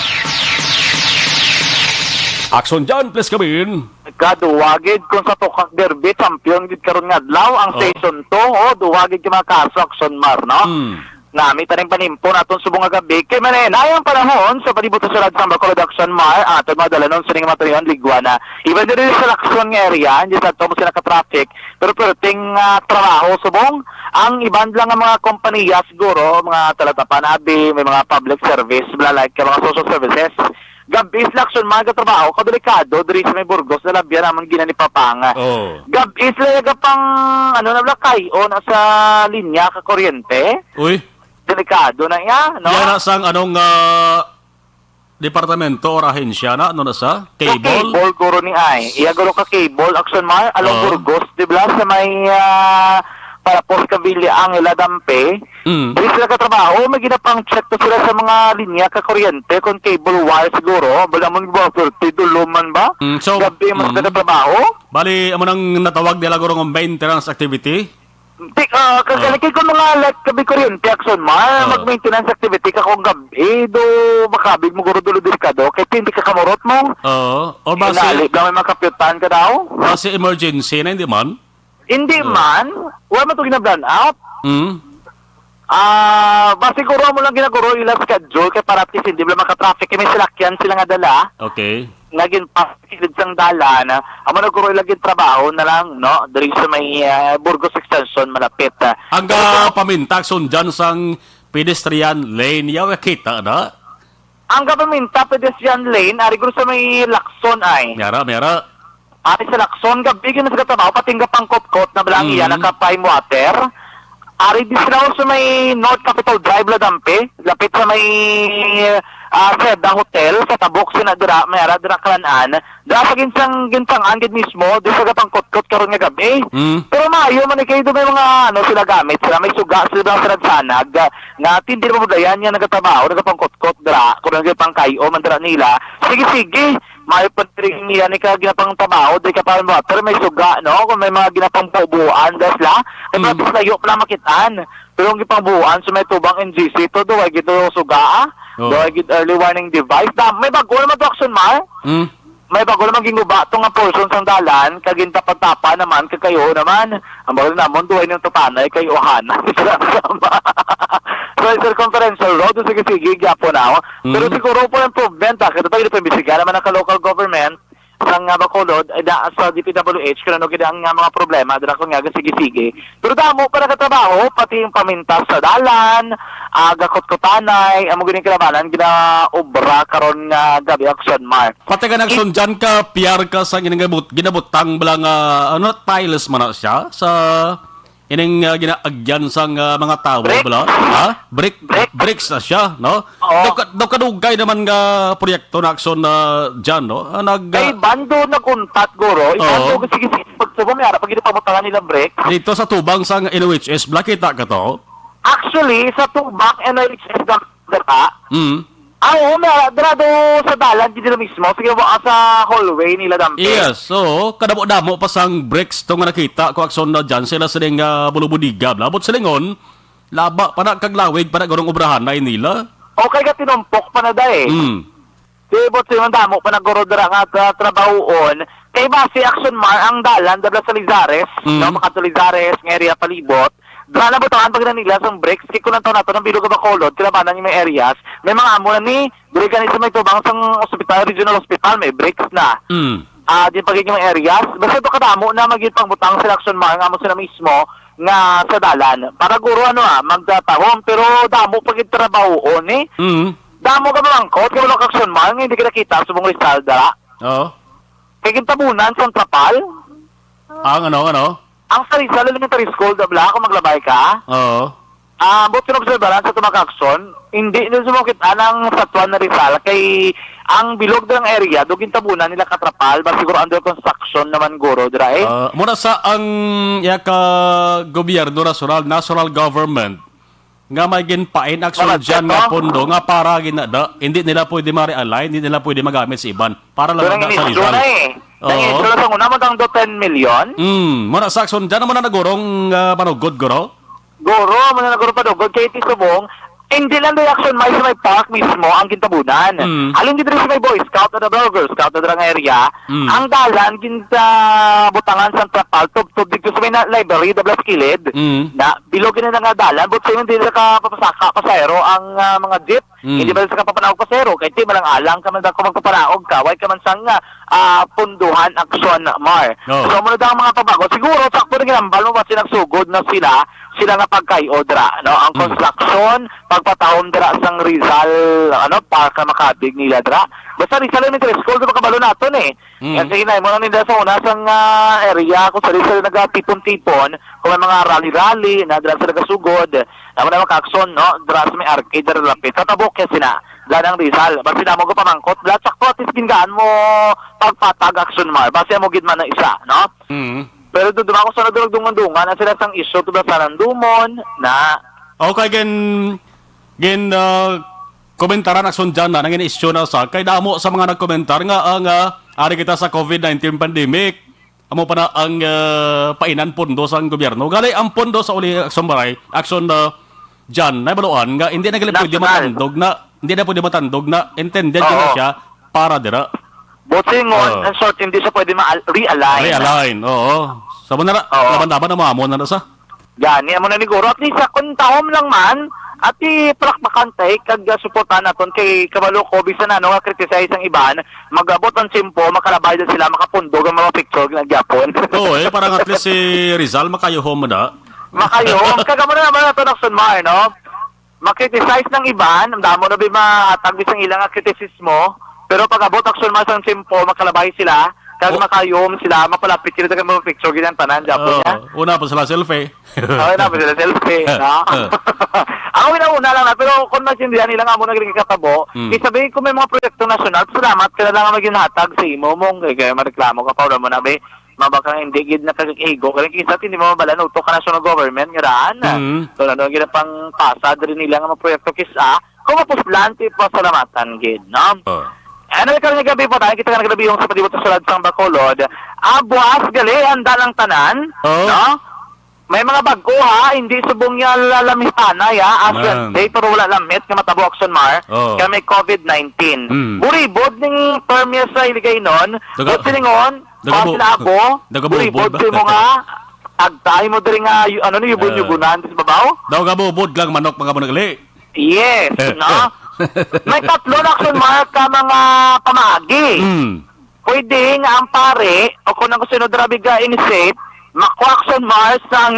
Action John, please come in. Kaduwa gid kung sa Tukak Derby, champion gid karon nga adlaw ang Oh. Season two. Oh, duwa gid ka mga kaso, Action Mar, no? Mm. Nami taning panimpo naton subong nga gabi. Kay manenay ang panahon sa palibot sa syudad sa Bacolod, Action Mar, aton mga dalanon sining mga tuyon, ligwa na. Even diri sa Lacson nga area, hindi sa ato mo sila ka-traffic, pero perting, ah, trabaho subong ang iban lang nga mga kompanya siguro, mga talatapanabi, may mga public service, bla, like, mga social services. Gab-i sila, Action Mar, gatrabaho, kadelikado diri sa may Burgos, nalabyan naman gina ni Papang. Oh. Gab-i sila yaga pang, ano na bala, kay, o, nasa linya ka kuryente. Uy. Delikado na iya, no? Yan na sang anong, ah, departamento or ahensya na, ano na sa? Sa Cable? Cable, guro ni ay. Iya, guro ka Cable, Action Mar, along Oo. Burgos, di ba? Sa may, ah, Palapos, Cavilla, Angela, Dampe. Mm. Di sila katrabaho, may ginapang-check to sila sa mga linya ka kuryente, kung cable wire siguro, bala mo ba, forty, dulo man ba? Mm, so, Gabi mo mm. sa katrabaho? Bali, amo nang natawag nila guro ng maintenance activity? Di, ah, Oh. kagalikid ko mga light gabi kuryente, Action Mar, Oh. mag-maintenance activity ka kung gabi, do makabig mo guro dulo delikado, kay hindi ka kamurot mo. Oo. O base Inali lang may makapyutan ka daw. Base emergency na, hindi man? Hindi Oh. man. Wala man to gina-brownout. Mm. Ah, base guro mo lang ginaguro ila schedule kay para at least hindi lang maka-traffic kay may salakyan sila nga dala. Okay. Nga ginpasilid sang dalan, amo na guro ila gintrabaho na lang, no? Diri sa may, ah, Burgos Extension malapit, ah. Ang gapaminta, Action John, sang pedestrian lane, yaw kita na. Ang gapaminta pedestrian lane, ari guro sa may Lacson ay. Miyara, miyara. Ari sa Lacson, gabi gyud na sa trabaho, pati nga pangkotkot na bala ang Mm. iya naka-prime water. Ari di sila sa may North Capitol Drive, Ladampe, lapit sa may, ah, Seda Hotel, sa Tabok, sina dira, may ara dira kalan-an. Dira sa ginsang, ginsangan gid mismo, di sa gapangkotkot karon nga gabi. Mm. Pero maayo man ni kay do may mga, ano, sila gamit, sila may suga, sila sa nagsanag, nga tindi na mabudayan niya nagatrabaho, nagapangkotkot dira, kung nagapangkayo man dira nila. Sige, sige, maayo pa rin niya ni ka ginapangtrabaho, di ka pa mo, pero may suga, no? Kung may mga ginapangbubuan, das la, eh, Mm. tapos layo pa lang makitaan. Pero ang gipangbuan sa may tubang N G C, todo, ay gito suga, ah. Oo. Duha gid early warning device. Da, may bago naman to, Action Mar. Mm. May bago naman ginguba to nga portion sang dalan, kag gintapa-tapa naman, kag kayo naman. Ang bago namon, duha yung tutanay, kayo, han. So, circumferential road, sige, sige, gyapo na, oh. Pero Mm. siguro po improvement, ah, kasi tayo, imbestigar naman ang local government, sang, ah, Bacolod, eh, da, sa D P W H, kung ano gid ang, ah, mga problema, dira ko nga, sige-sige. Pero damo pa nagatrabaho, pati yung pamintas sa dalan, ah, gakot-kutanay, amo gini kalabanan, ginaobra karon nga gabi, Action Mar. Pati ka It- nagsundan ka, piyar ka sa ginabut-, ginabutang bala nga, ano, tiles man na siya sa ining, ah, ginaagyan sang, ah, mga tawo Bricks. bala. Ha? Brick, Brick. bricks na siya, no? Oo. Daw ka-, daw kadugay naman nga proyekto na Action na dyan, no? Ah, nag, ah, Kay bando nag-untat, guro. Oo. Ibando, sige, sige, pagsubo, may ara, pag ginapamutangan nila bricks. Dito sa tubang sang N O H S, bala, kita ka to? Actually, sa tubang N O H S na data, Mm. Ah, oo, may ara, dira do sa dalan, gid dira mismo. Sige, wa-, sa hallway nila, Dampe. Yes, so, kadamo-damo pa sang bricks to nga nakita ko, Action na dyan. Sila sining, ah, bulubudiga, bala. Abot silingon, laba pa na, kag lawig pa na, gurong obrahan na nila. Okay ka, tinumpok pa na, da, eh. Mm. Di, but sa imong damo pa naguro dira nga tra-, trabahoon. Kay base, Action Mar, ang dalan, dabla sa Lizares, Mm. no, makadto Lizares, nga area palibot. Dira na butangan pag nila sang bricks, kay kung ang taon nato, ang bilog nga Bacolod, kalabanan yung mga areas, may mga amo na ni, diri gani sa may tubang sang ospital, regional hospital, may bricks na. Mm. Ah, di pa gid yung areas, basta to kadamo na magit pang butang sila, Action Mar, nga amo sila mismo, nga sa dalan. Para guro, ano, ah, magtatahom, pero damo pa gid trabahoon, eh. Mm. Damo ka mamangkot, kay wala ka, Action Mar, nga hindi ka nakita subong Rizal, dara. Oo. Kay gintabunan sang trapal. Ang ano, ano? Ang sa Rizal Elementary School, da bala, kung maglabay ka. Oo. Ah, ambot kinobserbaran sa tumakakson, hindi nyo sumukit anang satuan na Rizal, kay ang bilog ng area, do gintabunan nila katrapal, ba siguro under construction naman guro, dira, eh. Ah, mura sa ang, ya ka gobyerno nasyonal, national government, nga may ginpain action Mga dyan nga check, no? pondo nga para ginada, hindi nila pwede ma-realign, hindi nila pwede magamit sa iban. Para lang Pero ang na sa inisyu Rizal. na, eh. Ang Oo. inisyu na sa una, magkang do ten million. Hmm, mura sa action dyan naman na nagurong, ah, panugod, guro? Guro, muna naguro panugod, kay ti subong, hindi lang reaction may sa may park mismo ang gintabunan. Mm. Halin gid diri sa may Boy Scout o the Girl Scout o nga area, Mm. ang dalan ginta butangan sa trapal, tubtob dito sa may na-, library, the Blas Kilid, Mm. na bilog gid na nga dalan, but sa hindi na ka papasaka, pasahero ang, ah, mga jeep, Mm. hindi ba sa kapapanawag pasahero, kay ti malang alang ka man dako magpapanaog ka, way ka man sang, ah, ah, punduhan action, Mar. Oo. So, muna daw ang mga pabago. Siguro, sakto na ginambal mo, basi nagsugod na sila, sila nga pagkay-o dira, no? Ang Mm. construction, pagpatahom dira sang Rizal, ano, Park na makabig nila dira. Basta Rizal Elementary School, di ba kabalo naton, eh? Mm. Kasi hinay mo na nila sa una sang, ah, area, kung sa Rizal nagatipon-tipon, kung may mga rally-rally, na dira sa nagasugod, amo na makaakson, no? Dira sa may arcade, dira lapit. Tatabok yan sina, ganang Rizal. Basta na mo ko pamangkot, bla, sakto, at least gingaan mo pagpatag action, Mar. Basta mo gid man na isa, no? Mm. Pero doon, doon ako sa nadurog dungan-dungan, na sila sang issue, to ba sa nandumon, na Okay, gin, gin, ah, komentaran action dyan na, nangin issue na sa, kay damo sa mga nagkomentar nga, ang, ah, ari kita sa covid nineteen pandemic, amo pa na ang, ah, painan pondo sang gobyerno. Gali ang pondo sa uli action baray, action na dyan, naibaluan nga hindi na gali pwede National. matandog na, hindi na pwede matandog na intended Oo. na siya para dira. Busingon, Oo. in short, hindi siya pwede ma-, realign. Realign, oo. Sa mo na ra, Oo. laban-laban ang mga amo na ra sa. Gani, amo na ni Guro. At least, sa kung tahom lang man, at ipalakpakan tay, kag, ah, suportahan naton kay kabalo ko, bisan ano nga criticize ang iban, mag-abot ang tiyempo, makalabay din sila, makapundog ang mga picture na gyapon. Oo, eh, parang at least si Rizal makayuhom na. Makayuhom. Kag amo na naman nato, Action Mar, no? Makriticize ng iban, ang damo na ba mahatag bisang ilang kritisismo, pero pag abot action man sang tiyempo, makalabay sila, kag Oh. makayuhom sila, mapalapit sila sa mga picture, ganyan tanan, gyapon Oo, niya. una pa sila selfie. Oo, na, sila selfie, no? Ako, una-una lang na, pero kung maintindihan nila nga mo nagkakatabo, Mm. isabi ko may mga proyekto nasyonal, salamat ka na lang ang maging hatag sa imo mong, kaya, kaya mareklamo ka pa, wala mo na, be, mabakang hindi gid nakakahigo. Kaya kinsa hindi mo mabalan, utok ka national government, nga daan, Mm. so, ano, gina pang pasa, diri nila nga mga proyekto, kisa, kung mapuslan, ti pasalamatan gid, no? Oh. Ano, ikaw nga gabi po, tayo kita nga naglabihong sa palibot sa syudad sang Bacolod. Ah, buwas, gali, handa lang tanan, Oh. no? May mga bag-o, ha, hindi subong niya lalamitanay, ha, as Ma'am. Day, pero wala lamit nga matabo, Action Mar, Oh. kay may covid nineteen. Mm. Buribod ning term niya sa Hiligaynon, Daga-, Bot silingon, dagabo. Bot sila abo, Dagabubod buribod ba? Sa mga agtay mo diri nga, yu-, ano, ni, Ah. yubon-yubunan sa babaw. Daw gabubod lang manok, mga bunagali. Yes, no? May tatlo na, Action Mar, ka mga pamaagi. Mm. Pwede nga ang pare, o kung ang gusto nyo, drabi ga initiate, makuha, Action Mar, sang,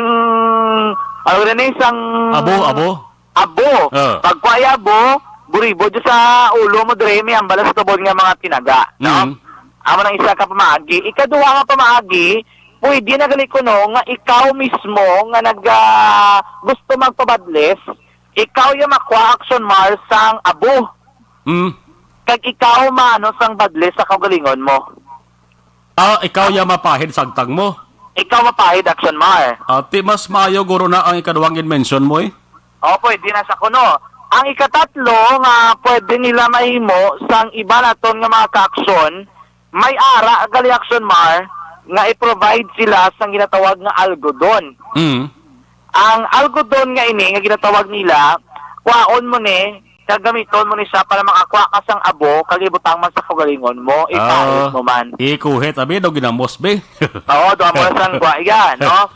ano na ni, sang Abo, abo? Abo. Ah. Pagkuha ya abo, buribod sa ulo mo, dre, may ambala sa tubod nga mga tinaga, no? Mm. Amo nang isa ka pamaagi. Ikaduha nga pamaagi, pwede na gali kuno nga ikaw mismo nga nag, ah, gusto magpabadlis, ikaw yung makuha, Action Mar, sang abo. Mm. Kag ikaw maano sang badlis sa kaugalingon mo. Ah, ikaw ya mapahid sa agtang mo. Ikaw mapahid, Action Mar. Ati, mas maayo guro na ang ikaduhang gin-mention mo, eh. O, pwede na sa kuno. Ang ikatatlo nga pwede nila mahimo sang iba naton nga mga kaaksyon, may ara gali, Action Mar, nga i-provide sila sang ginatawag nga algodon. Mm. Ang algodon nga ini nga ginatawag nila, kwaon mo ni, kag gamiton mo ni siya para makakuha ka sang abo, kag ibutang man sa kaugalingon mo, ipahid Ah, mo man. Ikuhit, abi, daw ginamos, be. Oo, daw mo na sang kuha yan, no?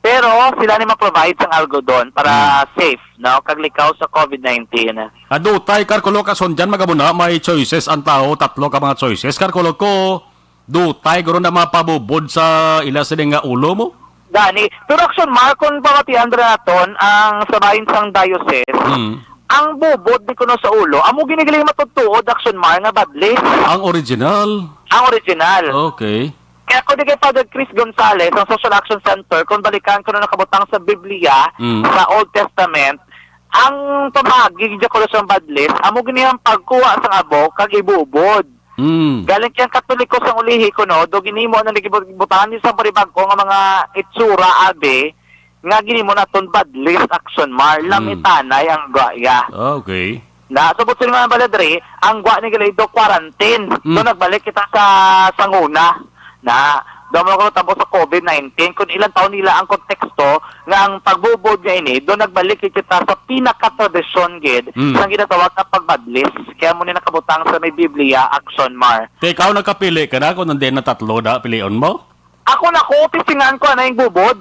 Pero sila ni ma-provide sang algodon para Hmm. safe, no? Kag likaw sa covid nineteen. Adutay, karkulo ka, son, dyan, magabuna, may choices ang tao, tatlo ka mga choices. Karkulo ko, dutay, guro na mapabubod sa ila sini nga ulo mo? Gani. Pero Action Mar, kung pamatian ra naton ang sa bahin sang diocese, Hmm. ang bubod ni kuno sa ulo, amo ginigaling matutuod, Action Mar, nga badlis. Ang original? Ang original. Okay. Kaya kung di kay Father Chris Gonzalez, ang Social Action Center, kung balikan ko na nakabutang sa Biblia, Hmm. sa Old Testament, ang pamagi dyan kuno sa badlis, amo gini ang pagkuha sa abo, kag ibubod. Mm. Galing kiyang Katoliko sang ulihi kuno, do ginimo na nagibutangan ni sa panibag-o nga mga itsura, abi, nga ginimo naton badlis, Action Mar, Mm. lamitanay ang gaya. Ah, okay. Na, so, buto nga baladre, ang gwa ni Galindo, quarantine. Mm. So, nagbalik kita sa sanguna. Na, daw mo ko tapos sa covid nineteen, kung ilang taon nila ang konteksto nga ang pagbubod nga ini, do nagbalik kita sa pinakatradisyon gid Mm. sa ginatawag na pagbadlis. Kaya mo ni nakabutang sa may Biblia, Action Mar. Te, ikaw nagkapili ka na kung nandun na tatlo na pilion mo? Ako na ko, tisingan ko na yung bubod.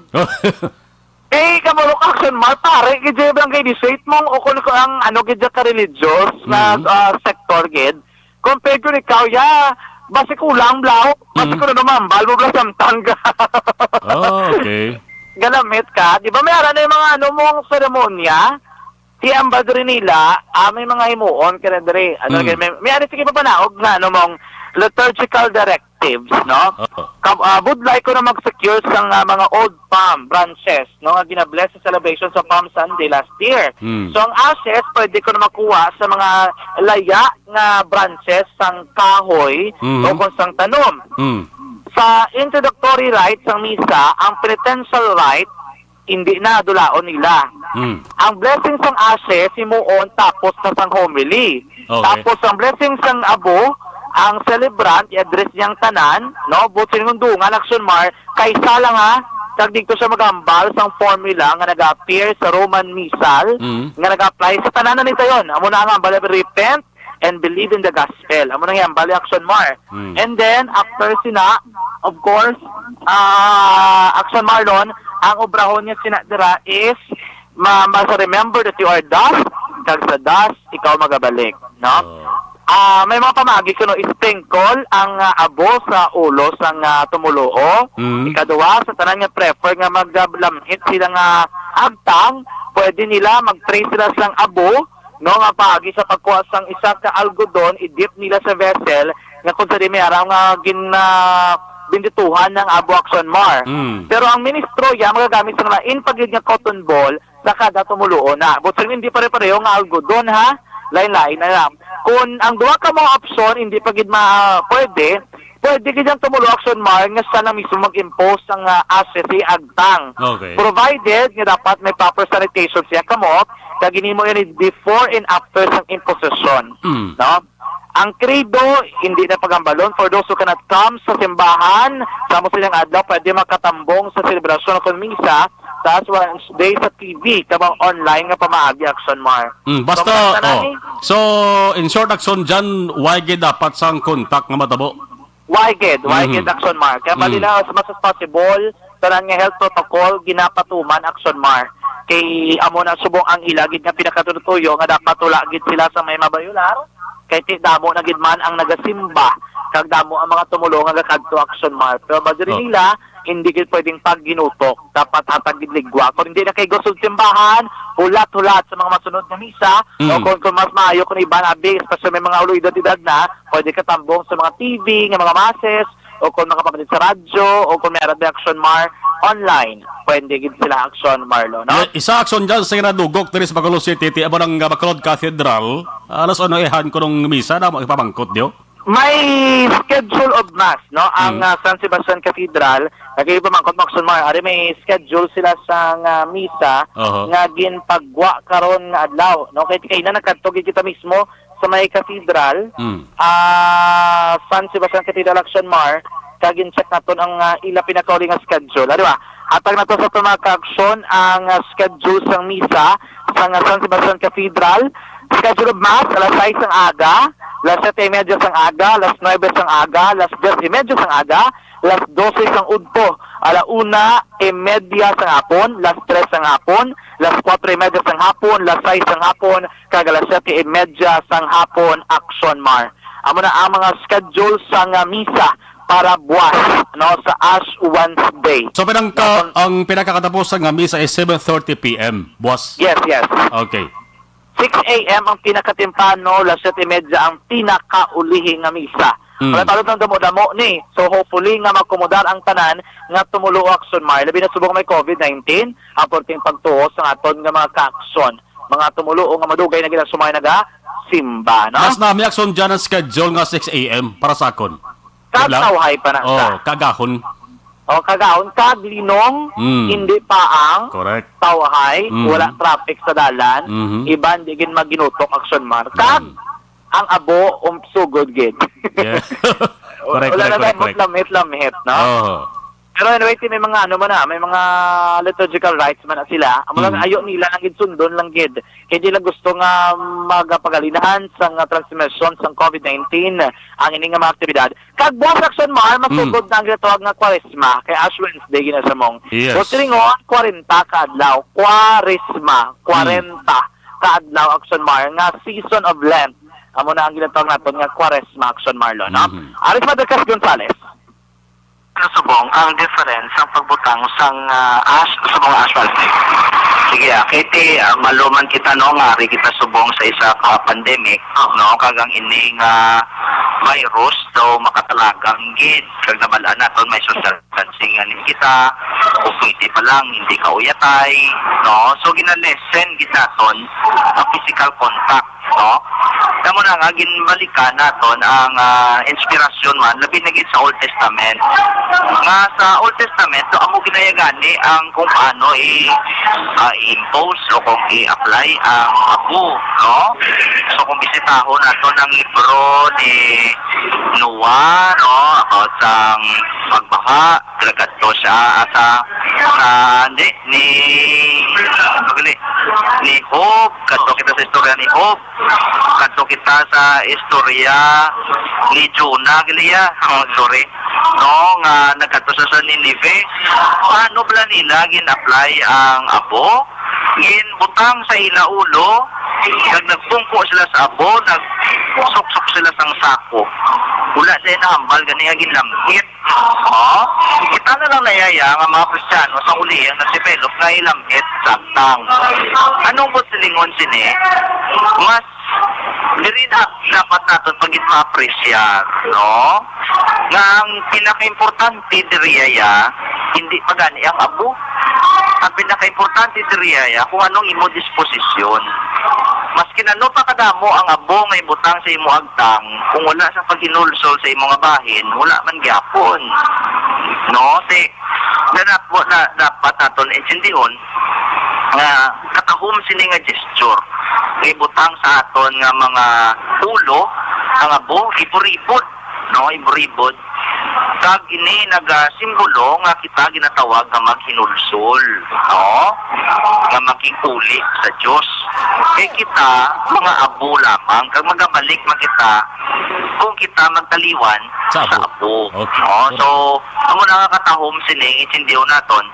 Eh, kamarok, Action Mar, pare, gid yung barangay district mong o kung ko ang ano gid ka religious na, Mm. ah, sector gid. Compared ko ni ikaw, ya, basi kulang blaw, basi Mm. ko na naman, balbo bla samtang. Oh, okay. Galamit ka. Di ba may ara na yung mga ano mong seremonya? Ti ambal diri nila, ah, may mga himuon ka na diri. Ano, Mm. may, may ano, sige, papanaog na, ano, mong liturgical directives, no? Oo. Ka-, ah, budlay ko na mag-secure sa nga mga old palm branches, no, nga ginabless sa celebration sa Palm Sunday last year. Mm. So, ang ashes, pwede ko na makuha sa mga laya nga branches sang kahoy Mm. o kung sang tanom. Mm. Sa introductory rite sang misa, ang penitential rite, hindi na dulaon nila. Mm. Ang blessing sang ashes, himuon tapos na sang homily. Okay. Tapos ang blessing sang abo, ang celebrant, i-address niyang tanan, no? Buot silingon, dungan, Action Mar, kaysa lang, ha, kag dito siya magambal sang formula nga nag-appear sa Roman Missal, Mm. nga nag-apply sa tanan na nito yon. Amo na ang ambal, repent, and believe in the gospel. Amo nang yambal ni Action Mar. Hmm. And then, after sina, of course, ah, Action Marlon, ang obrahon niya sina dira is ma-, mas remember that you are dust, kag sa dust, ikaw magabalik, no? Oh. Ah, may mga pamagi kuno, sprinkle ang, ah, abo sa ulo sang, ah, tumuluo. Hmm. Ikaduha, sa tanan nga prefer nga maglamit sila nga agtang, pwede nila mag-pray sila sang abo, no, nga paagi sa pagkuha sang isa ka algodon, i-dip nila sa vessel, nga kung sa di may araw nga gin, ah, bendituhan ng abo, Action Mar. Mm. Pero ang ministro, ya, magagamit sang lain pa gid nga cotton ball sa kada tumuluo na. But sa hindi pare-pareho nga algodon, ha? Lain-lain na lang. Kung ang duha ka mga option, hindi pa gid ma-, pwede, pwede gid ang tumulo, Action Mar, nga siya na mismo mag-impose sang, ah, ashes sa agtang. Okay. Provided nga dapat may proper sanitation siya kamot, kag ginimo ini before and after sang imposition. Mm. No? Ang Credo, hindi na paghambalon. For those who cannot come sa simbahan, sa amo sining adlaw, pwede makatambong sa selebrasyon o kon misa sa Ash Wednesday sa T V, tabang online nga pamaagi, Action Mar. Mm, So, basta, mga tanan oh. ni- So, in short, Action Jan, why gid dapat sang contact nga matabo? Why gid? Why Mhm. gid, Action Mar? Kaya Mm. malinaw, as much as possible, tanan nga health protocol, ginapatuman, Action Mar. Kay amo na subong ang ila gid nga pinakatutuyo nga dapat wala gid sila sa may mabayular. Kay ti damo na gid man ang nagasimba, kag damo ang mga tumuluo nga gakadto, Action Mar. Pero ba diri Oh. nila, hindi gid pwedeng pagginutok. Dapat hatag gid ligwa. Kung hindi na kay gusog simbahan, hulat-hulat sa mga masunod nga misa, Mm. o kung, kung mas maayo kung iban abi, especially may mga ulo edad-edad na, pwede katambong sa mga T V nga mga masses, o kung makapamit sa radyo, o kung meron na, Action Mar, online. Pwede gid sila, Action Mar, lo, no? Eh, isa, Action Jan, sa nadugok diri sa Bacolod City, ti amo nang, ah, Bacolod Cathedral, alas uno ihan kunong misa, na mo ipamangkot diyo? May schedule of mass, no? Ang, Mm. ah, San Sebastian Cathedral, nagipamangkot mo, Action Mar, ari may schedule sila sa nga misa Oho. nga ginpagwa karon nga adlaw, no? Kay kay na nagkadto gid kita mismo sa may cathedral, Mm. ah, San Sebastian Cathedral, Action Mar, kag gin-check naton ang, ah, ila pinakauli nga schedule. Ano ba? Hatag nato sa aton mga ka-action ang, ah, schedule sang misa sa nga San Sebastian Cathedral. Schedule of Mass, alas sais ang aga, alas siyete y media sang aga, alas nuebe sang aga, alas diyes y media sang aga, alas dose sang udto, ala una y media sang hapon, alas tres sang hapon, alas kuwatro y media sang hapon, alas sais sang hapon, kag alas siyete y media sang hapon, Action Mar. Amo na ang mga schedule sang, ah, misa para buwas, no, sa Ash Wednesday. So, pinangka-, Dapat ang pinakakatapos nga misa is seven thirty P M, buwas? Yes, yes. Okay. Six A M ang pinakatemprano, alas siyete y media ang pinakaulihi nga misa. Mm. Wala talo ng damo-damo ni. So, hopefully nga makomodar ang tanan nga tumulo, Action Mar. Labi na subong may covid nineteen, ang perting pagtuo sa aton nga mga ka-action. Mga tumulo nga madugay na gid ang sumay nagasimba, no? Mas nami, Action Jan, ang schedule nga six A M para sa akon. Kag Diba? tawhay pa na Oh, sa. kagahon. O, kagahon, kag linong, Mm. hindi pa ang Correct. tawhay, Mhm. wala traffic sa dalan, Mhm. iban di gid maginutok, Action Mar. Kag Mm. ang abo, um, sugod gid. Yeah. Correct, Wala correct, na correct, tayo correct. lamit-lamit, no? Oh. Pero anyway, ti may mga ano man na, may mga liturgical rites man na sila. Amo lang Mm. ayo nila lang gid sundon lang gid. Kay di lang gusto nga magapagalinhan sa nga transmission sang covid nineteen ang ini nga mga aktibidad. Kag buwas, Action Mar, masugod Mm. na ang ginatawag nga Kwaresma, kay Ash Wednesday gina sa mong. Yes. So, silingon, kwarenta ka adlaw. Kwaresma, Mm. kwarenta ka adlaw, Action Mar, nga season of Lent. Amo na ang ginatawag naton nga Kwaresma, Action Mar, lo, no? Mhm. Aris Madagkas Gonzales. Ano subong ang difference sang pagbutang sang, ah, ash, subong ash, Wednesday? Sige, ah, kay ti, ah, maluman kita, no, nga ari kita subong sa isa ka pandemic, no, kag ang ini nga virus daw makatalagang gid, kag nabal-an naton may social distancing nga nin kita, o pwede pa lang hindi ka uyatay, no? So, gina-lessen gid naton ang physical contact, no? Kamo na nga, ginbalikan naton ang, ah, inspirasyon man, labi na gid sa Old Testament. Nga sa Old Testament, so, amo ginaya gani ang kung paano i-, ah, i-impose o kung i-apply ang abu, no? So, kung bisitahon naton ang libro ni Noah, no, about sa pagbaha, nagkadto siya, ah, sa, sa, ni, ni, ano gali? Ni Job, kadto kita sa istorya ni Job. Kadto kita sa istorya ni Jonah, gali ya. Oh, sorry. No, nga nagkadto siya sa Ninive. Paano bala nila gin-apply ang abo? Ginbutang sa ila ulo, kag nagpungko sila sa abo, nagsuksok sila sang sako. Wala sila nahambal gani nga ginlamhit. Oh, kita na lang nayaya nga mga Kristiyano sa uli ang nag-develop nga ilamhit samtang. Anong buot silingon sini? Mas diri na dapat naton pagit ma-appreciar, no? Nga ang pinakaimportante diri ya, hindi pa gani ang abo. Ang pinakaimportante diri ya kung anong imo disposisyon. Maskin ano pa kadamo ang abo nga ibutang sa imo agtang, kung wala sa paghinulsol sa imo nga bahin, wala man gyapon. No? Ti, na, na, na, dapat naton intindihon nga katahom sini nga gesture nga ibutang sa aton nga mga ulo, ang abo, iburibod, no? Iburibod. Kag ini nagasimbolo nga kita ginatawag nga maghinulsol, no? Nga makig-uli sa Dios. Kay kita, mga abo lamang, kag magabalik man kita kung kita magtaliwan Sa sa abo. abo. Okay. No? Correct. So, amo na nga katahom sining intindihan naton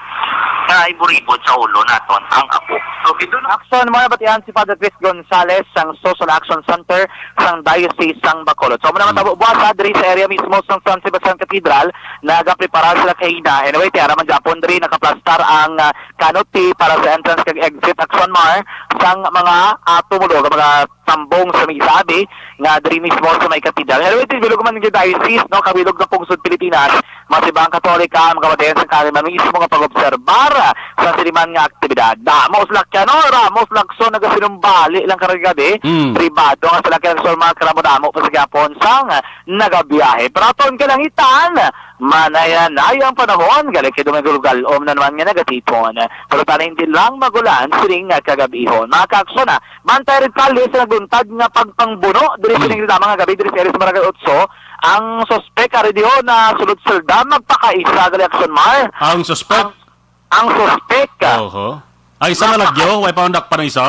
nga iburibod sa ulo naton ang abo. Okay, dun. Action, mga batian si Father Chris Gonzalez sang Social Action Center sang Diocese sang Bacolod. So, amo na Hmm. matabo buwas, ah, diri sa area mismo sang San Sebastian Cathedral, nagaprepara sila kahina. Anyway, tiara man gyapon diri, nakaplastar ang, ah, canopy para sa entrance kag exit, Action Mar, sang mga, ah, tumulog, mga tambong sa may sabi nga diri mismo sa may katedral. Anyway, bilog man gyud diocese, no, kabilog sa pungsod Pilipinas, mga simbahang Katolika, mga kabatian sa kami man mismo nga pag-obserbar sa sini man nga aktibidad. Damo sila kaya, no, ramo sila, so, nagasinumbali lang karong gabi. Mm. Pribado nga sila kaya, so, mga karamo-damo pa sa gyapon sang nagabiyahe. Pero aton kalangitan, manayanay ang panahon, gali kay Domingo Galom na naman nga nagatipon. Pero tani hindi lang magulan sining nga kagabihon. Mga kaaksyon, ah, bantay rin kali sa nagbuntag nga pagpangbuno diri Hmm. sining lamang nga gabi diri sa area sa Barangay Otso. Ang suspek ari diho na sulod selda magpakaisa gali, Action Mar. Ang suspek? Ang, ang suspek, ah. Oho. Ay, isa na Magpaka- lagyo, way pa undak pa na isa?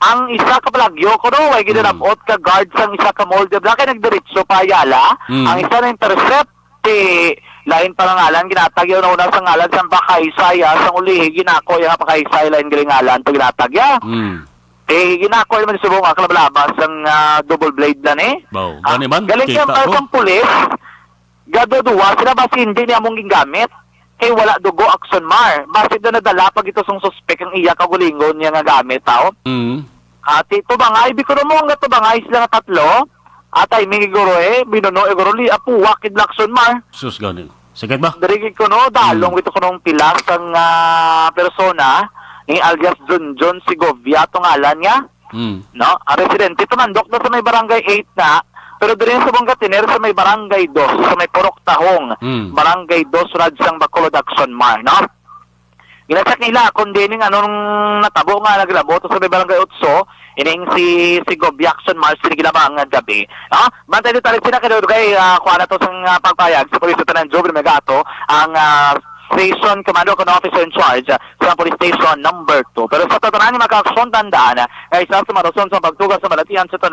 Ang isa ka palagyo ko, no, way Hmm. ginanabot ka guard sang isa ka mall. Di ba kay nagdiretso pa Ayala? Hmm. Ang isa na intercept, ti lain pa nga ngalan, ginatag ya una-una sa ngalan sang pakaisa ya, sang ulihi, ginako ya nga pakaisa, lain gali ngalan, to ginatag ya. Hmm. Eh, ginako naman subong nga kalabalaba sang, ah, double blade na ni. Baw, Ah, gani man, galing kita siya ko. Sang pulis, gaduduwa sila, basi hindi niya among gingamit. Kay wala dugo, Action Mar. Basi daw nadala pa gito sang suspek ang iya kaugalingon niya nga gamit, tao. Mm. Ati, tubangay, bikuno mo nga tubangay sila nga tatlo. Atay, mi guro eh, binuno, eh, guro, li, apuwa, kid Action Mar. Sus, gani. Sakit ba? Diri gid kuno, dalong Mm. ito kunong pila sang, ah, persona, ni alias John John Segovia, to ngalan niya. Mm. No? Ang residente, tumandok na sa may barangay eight na, pero diri sa Bongga Tiner, sa may barangay dos, sa may Purok Tahong, Mm. barangay dos, Radsang Bacolod, Action Mar, no? Ginacheck nila kung diin ang anong natabo nga naglabot sa may barangay Otso, ining si, si Gob Jackson Mars, sini ginabang nga gabi. No? Bantay detalye sila kay Dugay, ah, kuha na to sa, ah, pagpayag sa Police Lieutenant Joven Megato, ang, ah, station commander o officer in charge, ah, sa police station number two. Pero sa tatanan nga mga aksyon, tandaan, ah, nga isa sa mga rason sa pagtugas sa balatian sa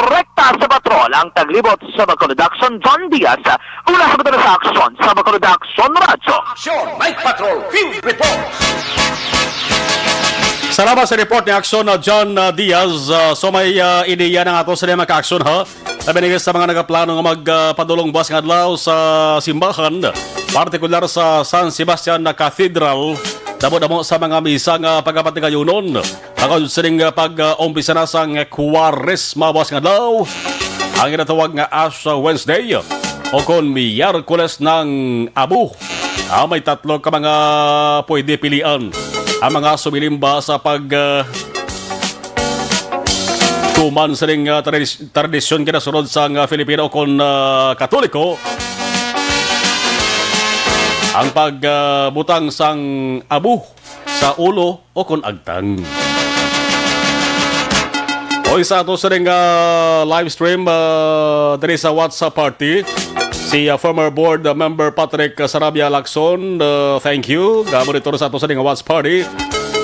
Rekta sa patrol ang taglibot sa Bacolod Action, John Diaz. Una sa patrol sa aksyon sa Bacolod Action Radyo. Action, Night Patrol, Field Report. Salamat sa report ni Aksyon na John, uh, Diaz. Uh, so may, uh, ideya na nga to sa mga ka-aksyon, ha? Labi na sa mga nagaplano nga mag, uh, padulong buwas nga adlaw sa simbahan, partikular sa San Sebastian na Cathedral. Damo-damo sa mga misa nga pagapatigayonon. Ako sining, uh, pag, uh, umpisa na sang Kwaresma buwas nga adlaw, ang ginatawag nga Ash Wednesday o kon Miyerkules ng Abu. Ah, may tatlo ka mga pwede pilian. Ang mga sumilimba sa pag, ah, tuman sining, ah, tradis-, tradisyon kinasunod sang, ah, Filipino kon, ah, Katoliko, ang pag, ah, butang sang abu sa ulo o kon agtang. Oy, sa ato sining, ah, live stream, ah, diri sa WhatsApp party, Si, uh, former board, uh, member Patrick, uh, Sarabia Lacson, uh, thank you. Gamonitor sa ato sa ning watch party.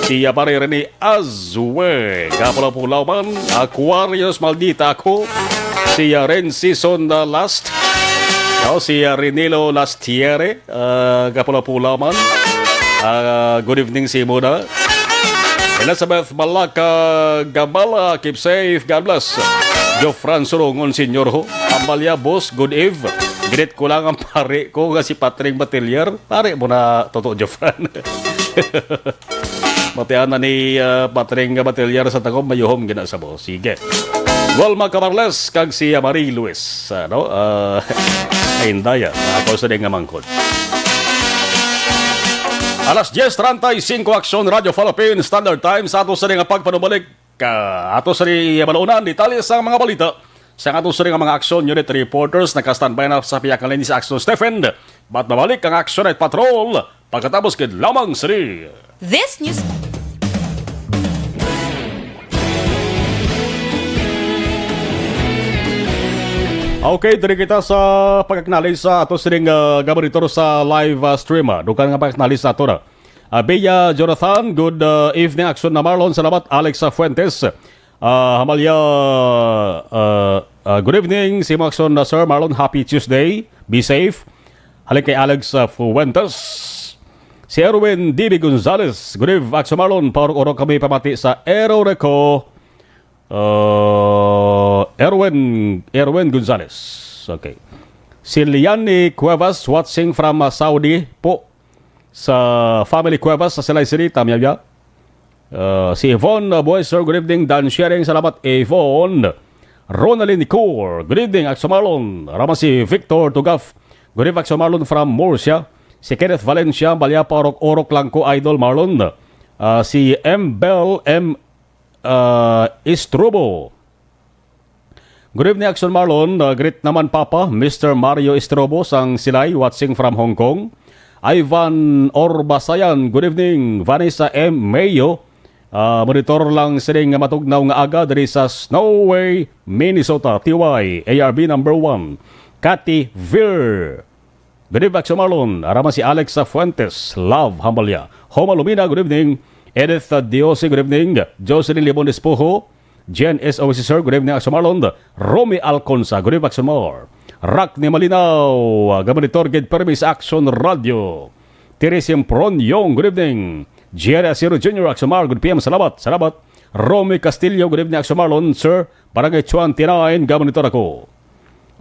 Si, uh, Pare Rene Azwe, Gapulaw-Pulaw man. Aquarius, maldita ako. Si, uh, Ren Season, uh, Last. No, si, uh, Renilo Lastiere, uh, Gapulaw-Pulaw man. Uh, good evening, si Mona. Elizabeth Malaka Gabala, keep safe. God bless. Jofran Surungon, Senyor ho. Amalia, boss, good eve. Greet ko lang ang pare ko nga si Patring Batilier. Pare mo na, Toto Jofran. Matian na ni, ah, Patring Batilier sa takop, mayuhom gina sa mo. Sige. Wilma Camarles, kag si Marie Luis. Ano? Ah, ay, indaya. Ako sa nga mangkod. Alas diez treinta y cinco, Aksyon, Radyo Philippine Standard Time. Sa ato sa nga pagpanumalik, ka, ato sa ni balunan, detalye sa mga balita. Sa ato sa nga mga Aksyon Unit reporters, naka-standby na sa pihak nga linya si Aksyon Stephen. Bat mabalik ang Aksyon Night Patrol pagkatapos gid lamang sa ni. This news. Okay, diri kita sa pag-acknowledge sa ato sining, ah, gabaritor sa live, ah, stream, ah. Dukan nga pag-acknowledge sa ato na. Ah, Bea Jonathan, good, ah, evening, Aksyon na Marlon. Salamat, Alex, ah, Fuentes. Ah, Amalia, ah, ah, good evening, si mo Aksyon na Sir Marlon. Happy Tuesday. Be safe. Halin kay Alex, ah, Fuentes. Si Erwin D B Gonzalez, good eve, Aksyon Marlon. Paurok-urok kami pamati sa Eroreco. Uh, Erwin, Erwin Gonzalez. Okay. Si Liani Cuevas, watching from, uh, Saudi po. Sa family Cuevas, sa Silay City, tamyaw ya. Uh, si Yvonne, uh, Boy, sir, good evening. Dan Sharing, salamat, Yvonne. Ronaldin Nicor, good evening, Aksyon Marlon. Rama si Victor Tugaf, good evening, Aksyon Marlon from Murcia. Si Kenneth Valencia, Balya, paurok-urok lang ko, Idol Marlon. Uh, si M Bell M uh, Istrobo. Good evening, Aksyon Marlon. Uh, greet naman, Papa, Mister Mario Istrobo sang Silay, watching from Hong Kong. Ivan Orbasayan, good evening. Vanessa M Mayo, uh, monitor lang sining matugnaw nga aga diri sa Snow Way, Minnesota. T Y, A R B number one. Cathy Vir, good evening, Aksyon Marlon. Ara man si Alex Fuentes. Love, humble ya. Homa Lumina, good evening. Edith, uh, Diose, good evening. Jocelyn Libon Espojo, Jen S O C, sir, good evening, Aksyon Marlon. Romy Alconsa, good evening, Aksyon Mar. Rock ni Malinaw, uh, gamonitor gid permi sa Aksyon Radio. Teresia Pronyong, good evening. Jerry Asiro Junior, Aksyon Mar, good P M, salamat, salamat. Romy Castillo, good evening, Aksyon Marlon, sir. Barangay twenty-nine, gamonitor ako.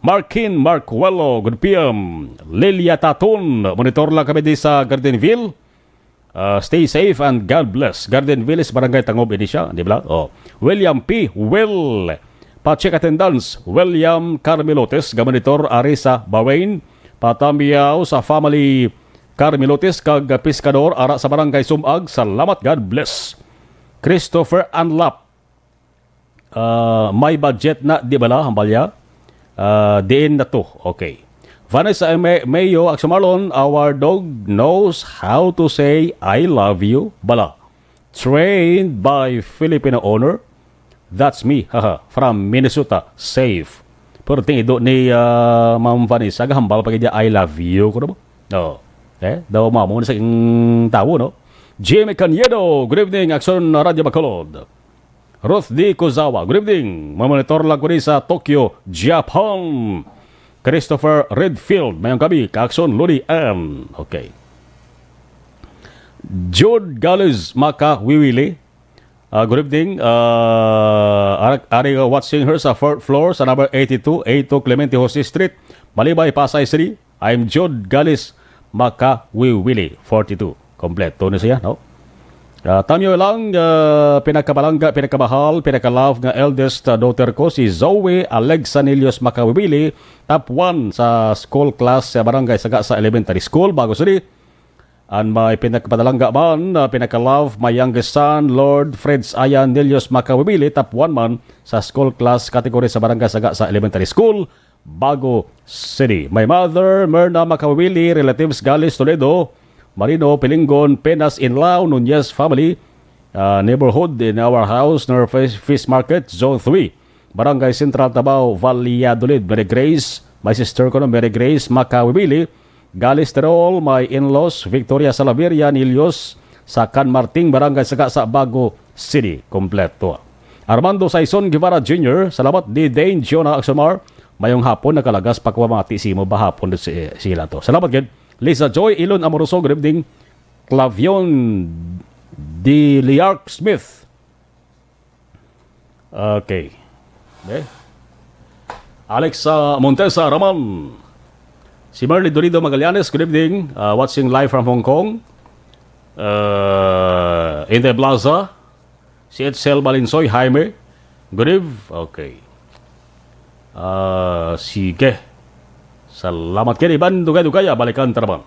Markin Marcuelo, good P M. Lilia Taton, monitor lang kami di sa Gardenville. Ah, stay safe and God bless. Gardenville is Barangay Tangob ini siya, di ba? Oh. William P. Will. Pa-check attendance, William Carmelotes, gamonitor ari sa Bawain. Patamyaw sa family Carmelotes kag Pescador ara sa Barangay Sumag. Salamat, God bless. Christopher Anlap. Ah, may budget na, di bala, hambalya? Ah, diin na to. Okay. Vanessa May-, Mayo, Aksyon Marlon, our dog knows how to say, "I love you," bala. Trained by Filipino owner. That's me, haha, from Minnesota. Safe. Pero ting ido ni, ah, Ma'am Vanessa, gahambal pa gid niya, "I love you," ko na ba? Oo. Eh, daw mamo na sa ing tawo, no? Jimmy Cañedo, good evening, Aksyon Radio Bacolod. Ruth D. Kozawa, good evening. Mamonitor lang ko ni sa Tokyo, Japan. Christopher Redfield, mayong gabi, Kakson, Lodi, and, okay. Jude Gales Makawiwili, ah, good evening. Ah, ari, ari, uh, watching her sa fourth floor sa number eighty-two, eighty-two Clemente Jose Street, Malibay, Pasay City. I'm Jude Galis Makawiwili, forty-two. Kompleto na siya, no? Ah, tamyo lang, ah, pinakabalangga, pinakamahal, pinakalove nga eldest, ah, daughter ko, si Zoe Alexa Nilios Makawiwili, top one sa school class sa Barangay Sagasa Elementary School, Bago City. And may pinakapadalangga man, ah, pinakalove, my youngest son, Lord Fred Ayan Nilios Makawiwili, top one man sa school class category sa Barangay Sagasa Elementary School, Bago City. My mother, Myrna Makawili, relatives Galis, Toledo, Marino, Pilingon, Penas, Inlao, Nunez family, uh, neighborhood in our house near Fish, Fish Market, Zone three, Barangay Central, Tabao, Valladolid. Mary Grace, My sister ko no, Mary Grace Makawibili, Galisterol, my in-laws, Victoria Salaveria Nilios, sa Can Marting, Barangay Sagasa, Bago City, kompleto. Armando Saison Guevara Junior, salamat. Di Dane Jonah Agsumar, mayong hapon, nakalagas pa ko mamati sa imo ba hapon si, sila to. Salamat gid. Lisa Joy Ilon Amoroso, good evening. Clavion Diliarc Smith. Okay. Eh? Alex, ah, Montesa Raman. Si Merly Dolido Magallanes, good evening. Ah, watching live from Hong Kong. Ah, Inday Blaza. Si Edsel Balinsoy, Jaime. Good eve. Okay. Ah, sige. Salamat kini, Iban. Dugay-dugay, ah, balikan ta naman.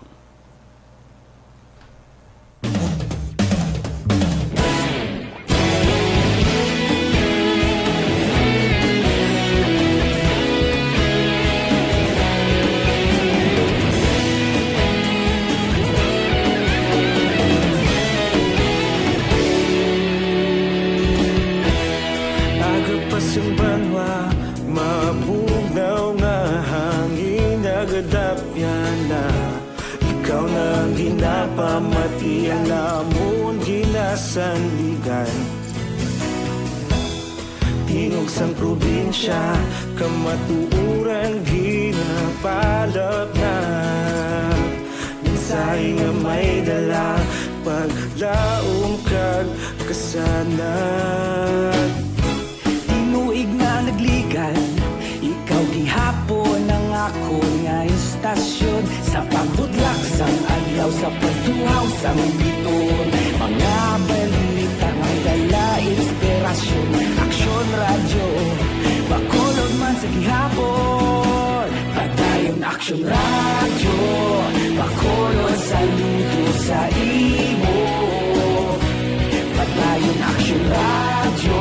Aga pa sing banwa, mabugnaw nga hangin, nagadapyan na. Ikaw na ang ginapamati, ang amon ginasandigan. Tingog sang probinsya, kamatuoran ginapalapnag. Mensahe nga may dala, paglaom kag kasanag. Tinuig nga nagligan, ikaw gihapon ang akon nga istasyon. Sa pagbutlak sang adlaw, sa pagtuhaw sang bituon, mga balita nga dala inspirasyon. Aksyon Radyo, Bacolod man sa gihapon. Padayon Aksyon Radyo, Bacolod, saludo sa imo. Padayon Aksyon Radyo,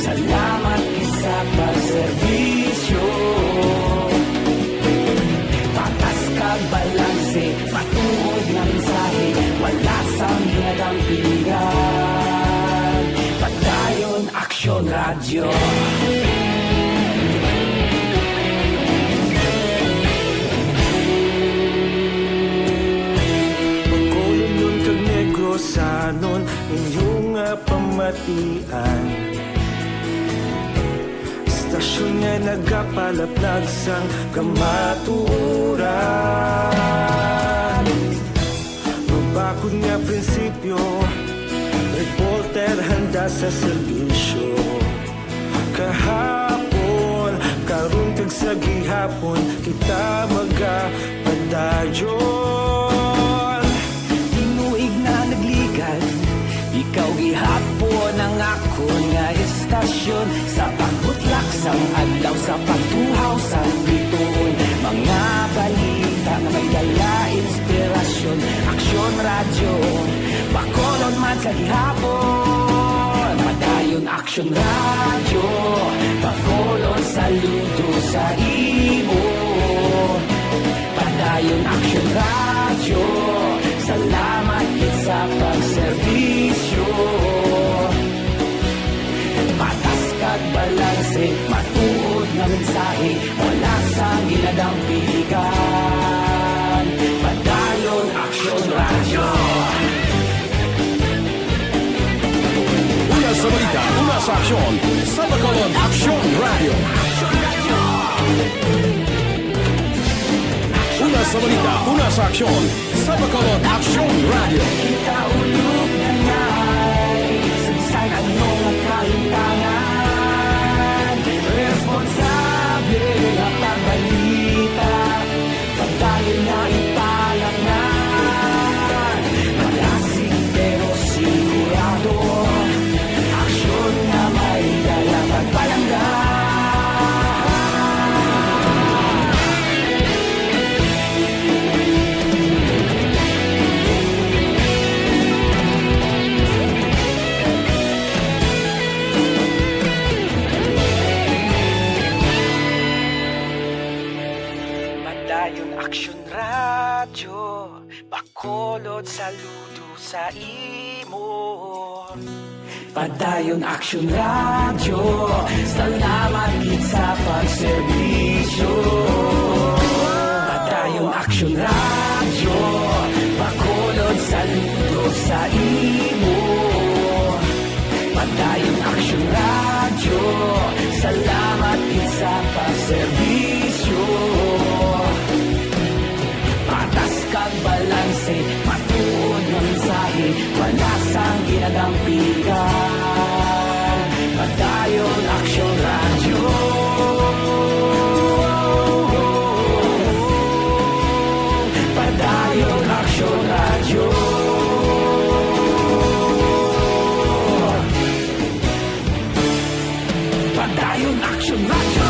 salamat gid sa pagserbisyo. Patas kag balanse, matuod nga mensahe, wala sang ginadampigan. Padayon Aksyon Radyo. Bacolodnon kag Negrosanon, inyo nga pamatian. Istasyon nga nagapalaplag sang kamatuoran. Mabakod nga prinsipyo, reporter handa sa serbisyo. Kahapon, karon kag sa gihapon, kita magapadayon. Tinuig na nagligan, ikaw gihapon ang akon nga istasyon. Sa pagbutlak sang adlaw, sa pagtuhaw sang bituon, mga balita nga may dala inspirasyon. Aksyon Radyo, Bacolod man sa gihapon. Padayon Aksyon Radyo, Bacolod, saludo sa imo. Padayon Aksyon Radyo, salamat gid sa pagserbisyo. Patas kag balanse, matuod nga mensahe, wala sang ginadampigan. Padayon Aksyon Radyo. Una sa balita, una sa aksyon, sa Bacolod Aksyon Radyo. Una sa balita, una sa aksyon, sa Bacolod Aksyon Radyo. Kita ulog na ngay, sa bisan ano nga kahitangan, responsable nga pagbalita. Padayon na ipalangnan, malasig pero sigurado. Aksyon nga may dala pagpalangga. Padayon Aksyon Radyo, Bacolod, saludo sa imo. Padayon Aksyon Radyo, salamat gid sa pagserbisyo. Padayon Aksyon Radyo, Bacolod, saludo sa imo. Padayon Aksyon Radyo, salamat gid sa pagserbisyo. Patas kag balanse, matuod nga mensahe, wala sang ginadampigan. Padayon Aksyon Radyo. Padayon Aksyon Radyo. Padayon Aksyon Radyo.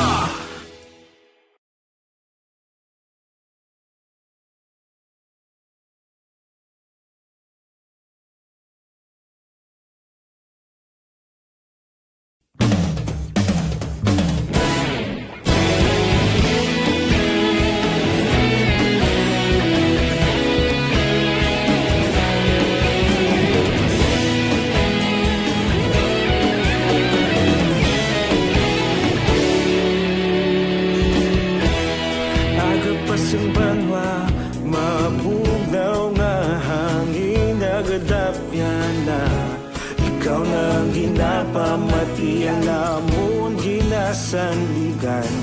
Aga pa sang banwa, mabugnaw nga hangin, nagadapyan na. Ikaw na ang ginapamati, ang amon ginasandigan.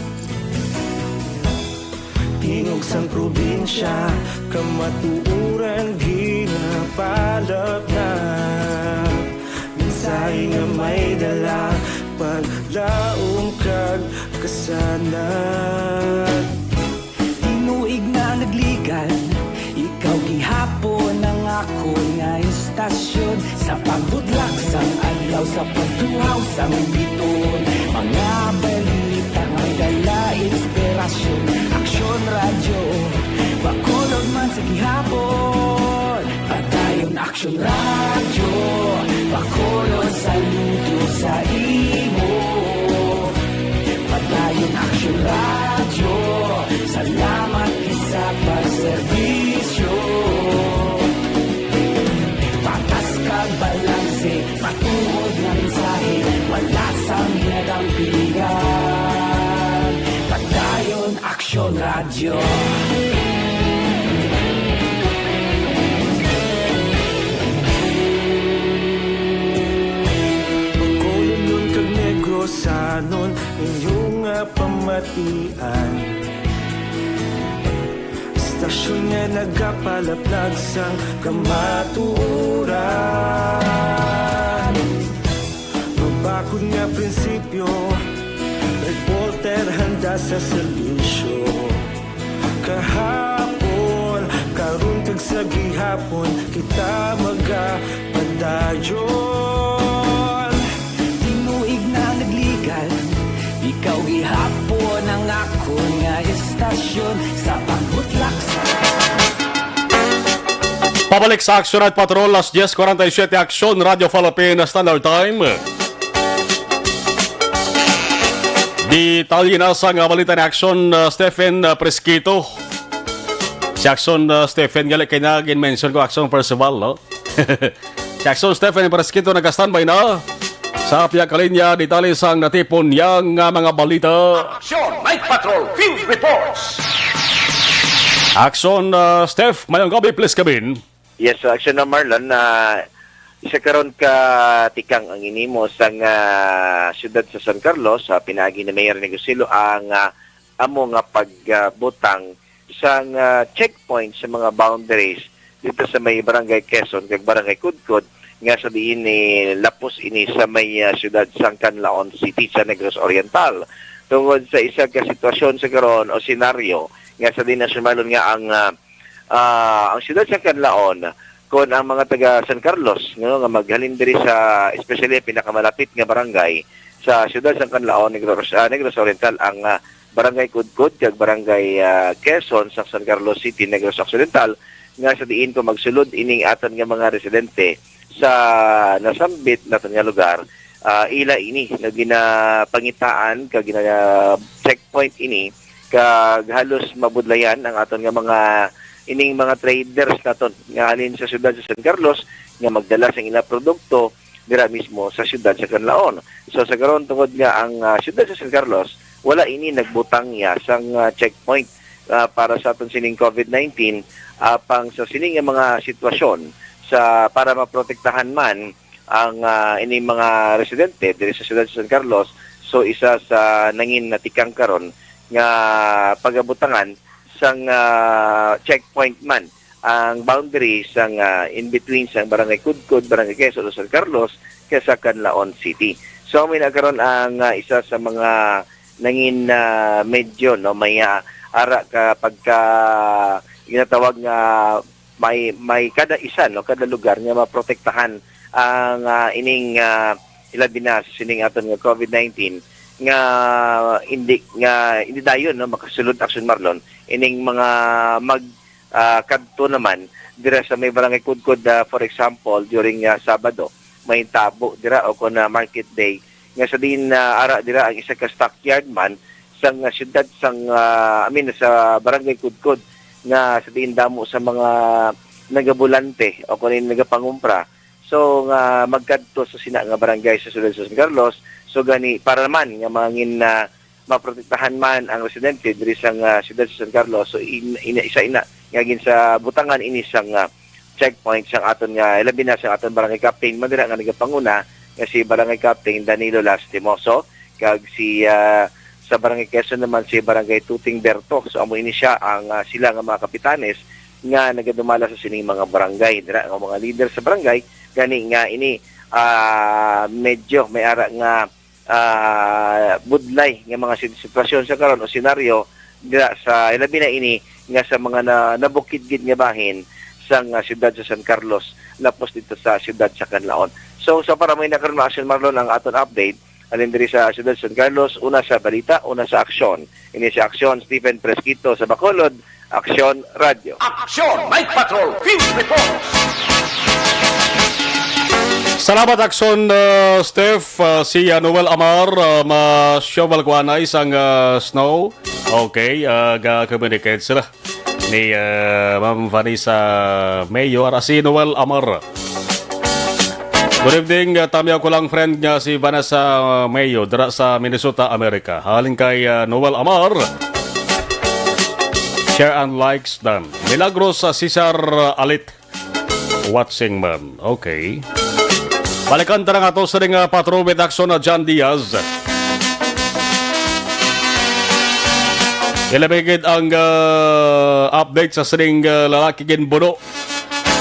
Tingog sang probinsya, kamatuoran ginapalapnap. Mensahe nga may dala, paglaom kag kasanag. Tinuig na nagligan, ikaw gihapon ang akon nga istasyon. Sa pagbutlak sang adlaw, sa pagtuhaw sang biton, mga balita may dala inspirasyon. Aksyon Radyo, Bacolod man sa gihapon. Padayon Aksyon Radyo, Bacolod, saludo sa imo. Padayon Aksyon Radyo, salamat gid sa pagserbisyo. Patas kag balanse, matuod nga mensahe, wala sang ginadampigan. Padayon Aksyon Radyo. Bacolodnon kag Negrosanon, inyo nga pamatian. Istasyon nga nagapalaplag sang kamatuoran. Mabakod nga prinsipyo, reporter handa sa serbisyo. Kahapon, karon kag sa gihapon, kita magapadayon. Tinuig na nagligan, ikaw gihapon ang akon nga istasyon sa pagbutlak sa Pabalik sa Aksyon at Patrol, alas diez cuarenta y siete, Aksyon Radyo Philippine Standard Time. Detalye na sa nga balita ni Aksyon, uh, Stephen, uh, Presquito. Si Aksyon, uh, Stephen, gali kay na gin-mention ko, Aksyon Percival, no? Si Aksyon Stephen Presquito nagka-standby na sa pihak kalinya, detalye sang natipon niya nga mga balita. Aksyon Night Patrol Field Reports. Aksyon, uh, Steph, mayong gabi, please come in. Yes, uh, Aksyon na Marlon, uh, isa karon ka tikang ang inimo sang, uh, siyudad sa San Carlos, sa pinaagi ni Mayor Negosilo ang, uh, amo nga pagbutang sang, ah, checkpoint sa mga boundaries dito sa may Barangay Quezon kag Barangay Cudcod, nga sa diin ni lapos ini sa may, ah, siyudad sang Canlaon City sa Negros Oriental. Tungod sa isa ka sitwasyon sa karon o senaryo nga sa diin na sumalon nga ang, ah, ah, ang siyudad sang Canlaon, kon ang mga taga San Carlos, no, nga maghalin diri sa, especially ang pinakamalapit nga barangay sa siyudad sang Canlaon, Negros, ah, Negros Oriental, ang, ah, Barangay Cudcod kag Barangay, ah, Quezon sa San Carlos City, Negros Occidental, nga sa diin kung magsulod ining aton nga mga residente sa nasambit naton nga lugar, ah, ila ini nga ginapangitaan kag gina-checkpoint ini, kag halos mabudlayan ang aton nga mga, ining mga traders naton nga halin sa siyudad sa San Carlos nga magdala sa ila produkto dira mismo sa siyudad sa Canlaon. So, sa karon, tungod nga ang, ah, siyudad sa San Carlos, wala ini nagbutang niya sang, ah, checkpoint, ah, para sa aton sining COVID nineteen, apang sa sini nga mga sitwasyon sa, para maprotektahan man ang, ah, ini mga residente diri sa siyudad sa San Carlos, so isa sa nangin natikang karon nga pagabutangan sang, ah, checkpoint man ang boundary sang, ah, in between sang Barangay Kudkod, Barangay Quezon o San Carlos kay sa Canlaon City. So, amo na karon ang, ah, isa sa mga nangin, ah, medyo, no, may, ah, ara ka pagka ginatawag nga may, may kada isa, no, kada lugar nga maprotektahan ang, ah, ining, ah, ilabi na sa sining aton nga COVID nineteen nga hindi, nga hindi dayon, no, makasulod, Action Marlon, ining mga mag, ah, kadto naman dira sa may Barangay Kudkod, ah, for example, during, ah, Sabado, may tabo dira o kon, ah, market day, nga sa diin, ah, ara dira ang isa ka stockyard man sang, ah, siyudad sang, ah, I mean, sa Barangay Kudkod, nga sa diin damo sa mga nagabulante o kon nagapangumpra, so, nga magkadto sa sina nga barangay sa siyudad sa San Carlos. So, gani, para man nga mangin, ah, maprotektahan man ang residente diri sang, ah, siyudad sa San Carlos. So, in, ina, isa ina nga ginsabutangan ini sang, ah, checkpoint sang aton nga, labi na sang aton barangay captain man dira nga nagapanguna, nga si Barangay Captain Danilo Lastimoso, kag si, ah, sa Barangay Quezon naman si Barangay Tuting Berto. So, amo ini siya ang, ah, sila nga mga kapitanes nga nagadumala sa sining mga barangay, dira nga mga leader sa barangay, gani nga ini, ah, medyo may ara nga, ah, budlay nga mga sit-, sitwasyon sa karon o senaryo dira sa, labi na ini nga sa mga na, nabukid gid nga bahin sang, ah, siyudad sa San Carlos, lapos dito sa siyudad sa Canlaon. So, sa para mo na karon, Action Marlon, ang aton update, alin diri sa siyudad sa San Carlos, una sa balita, una sa aksyon. Ini sa aksyon, Stephen Fresquito sa Bacolod, Aksyon Radyo. Aksyon Night Patrol Field Report. Salamat, Aksyon, uh, Steph. Uh, si, uh, Noel Amar, uh, ma-show balkwanay sang, uh, snow. Okay, uh, ga-communicate sila ni, uh, Ma'am Vanessa Mayo, ara si Noel Amar. Good evening, uh, tami ako lang friend nga si Vanessa, uh, Mayo, dira sa Minnesota, America. Halin kay, uh, Noel Amar. Share and likes dan. Milagros, uh, Cesar, uh, Alit. Watching man. Okay. Balikan ta na nga to sa ring, ah, Patrol with Action na John Diaz. Ilabigid ang, ah, update sa sining, ah, lalaki ginbuno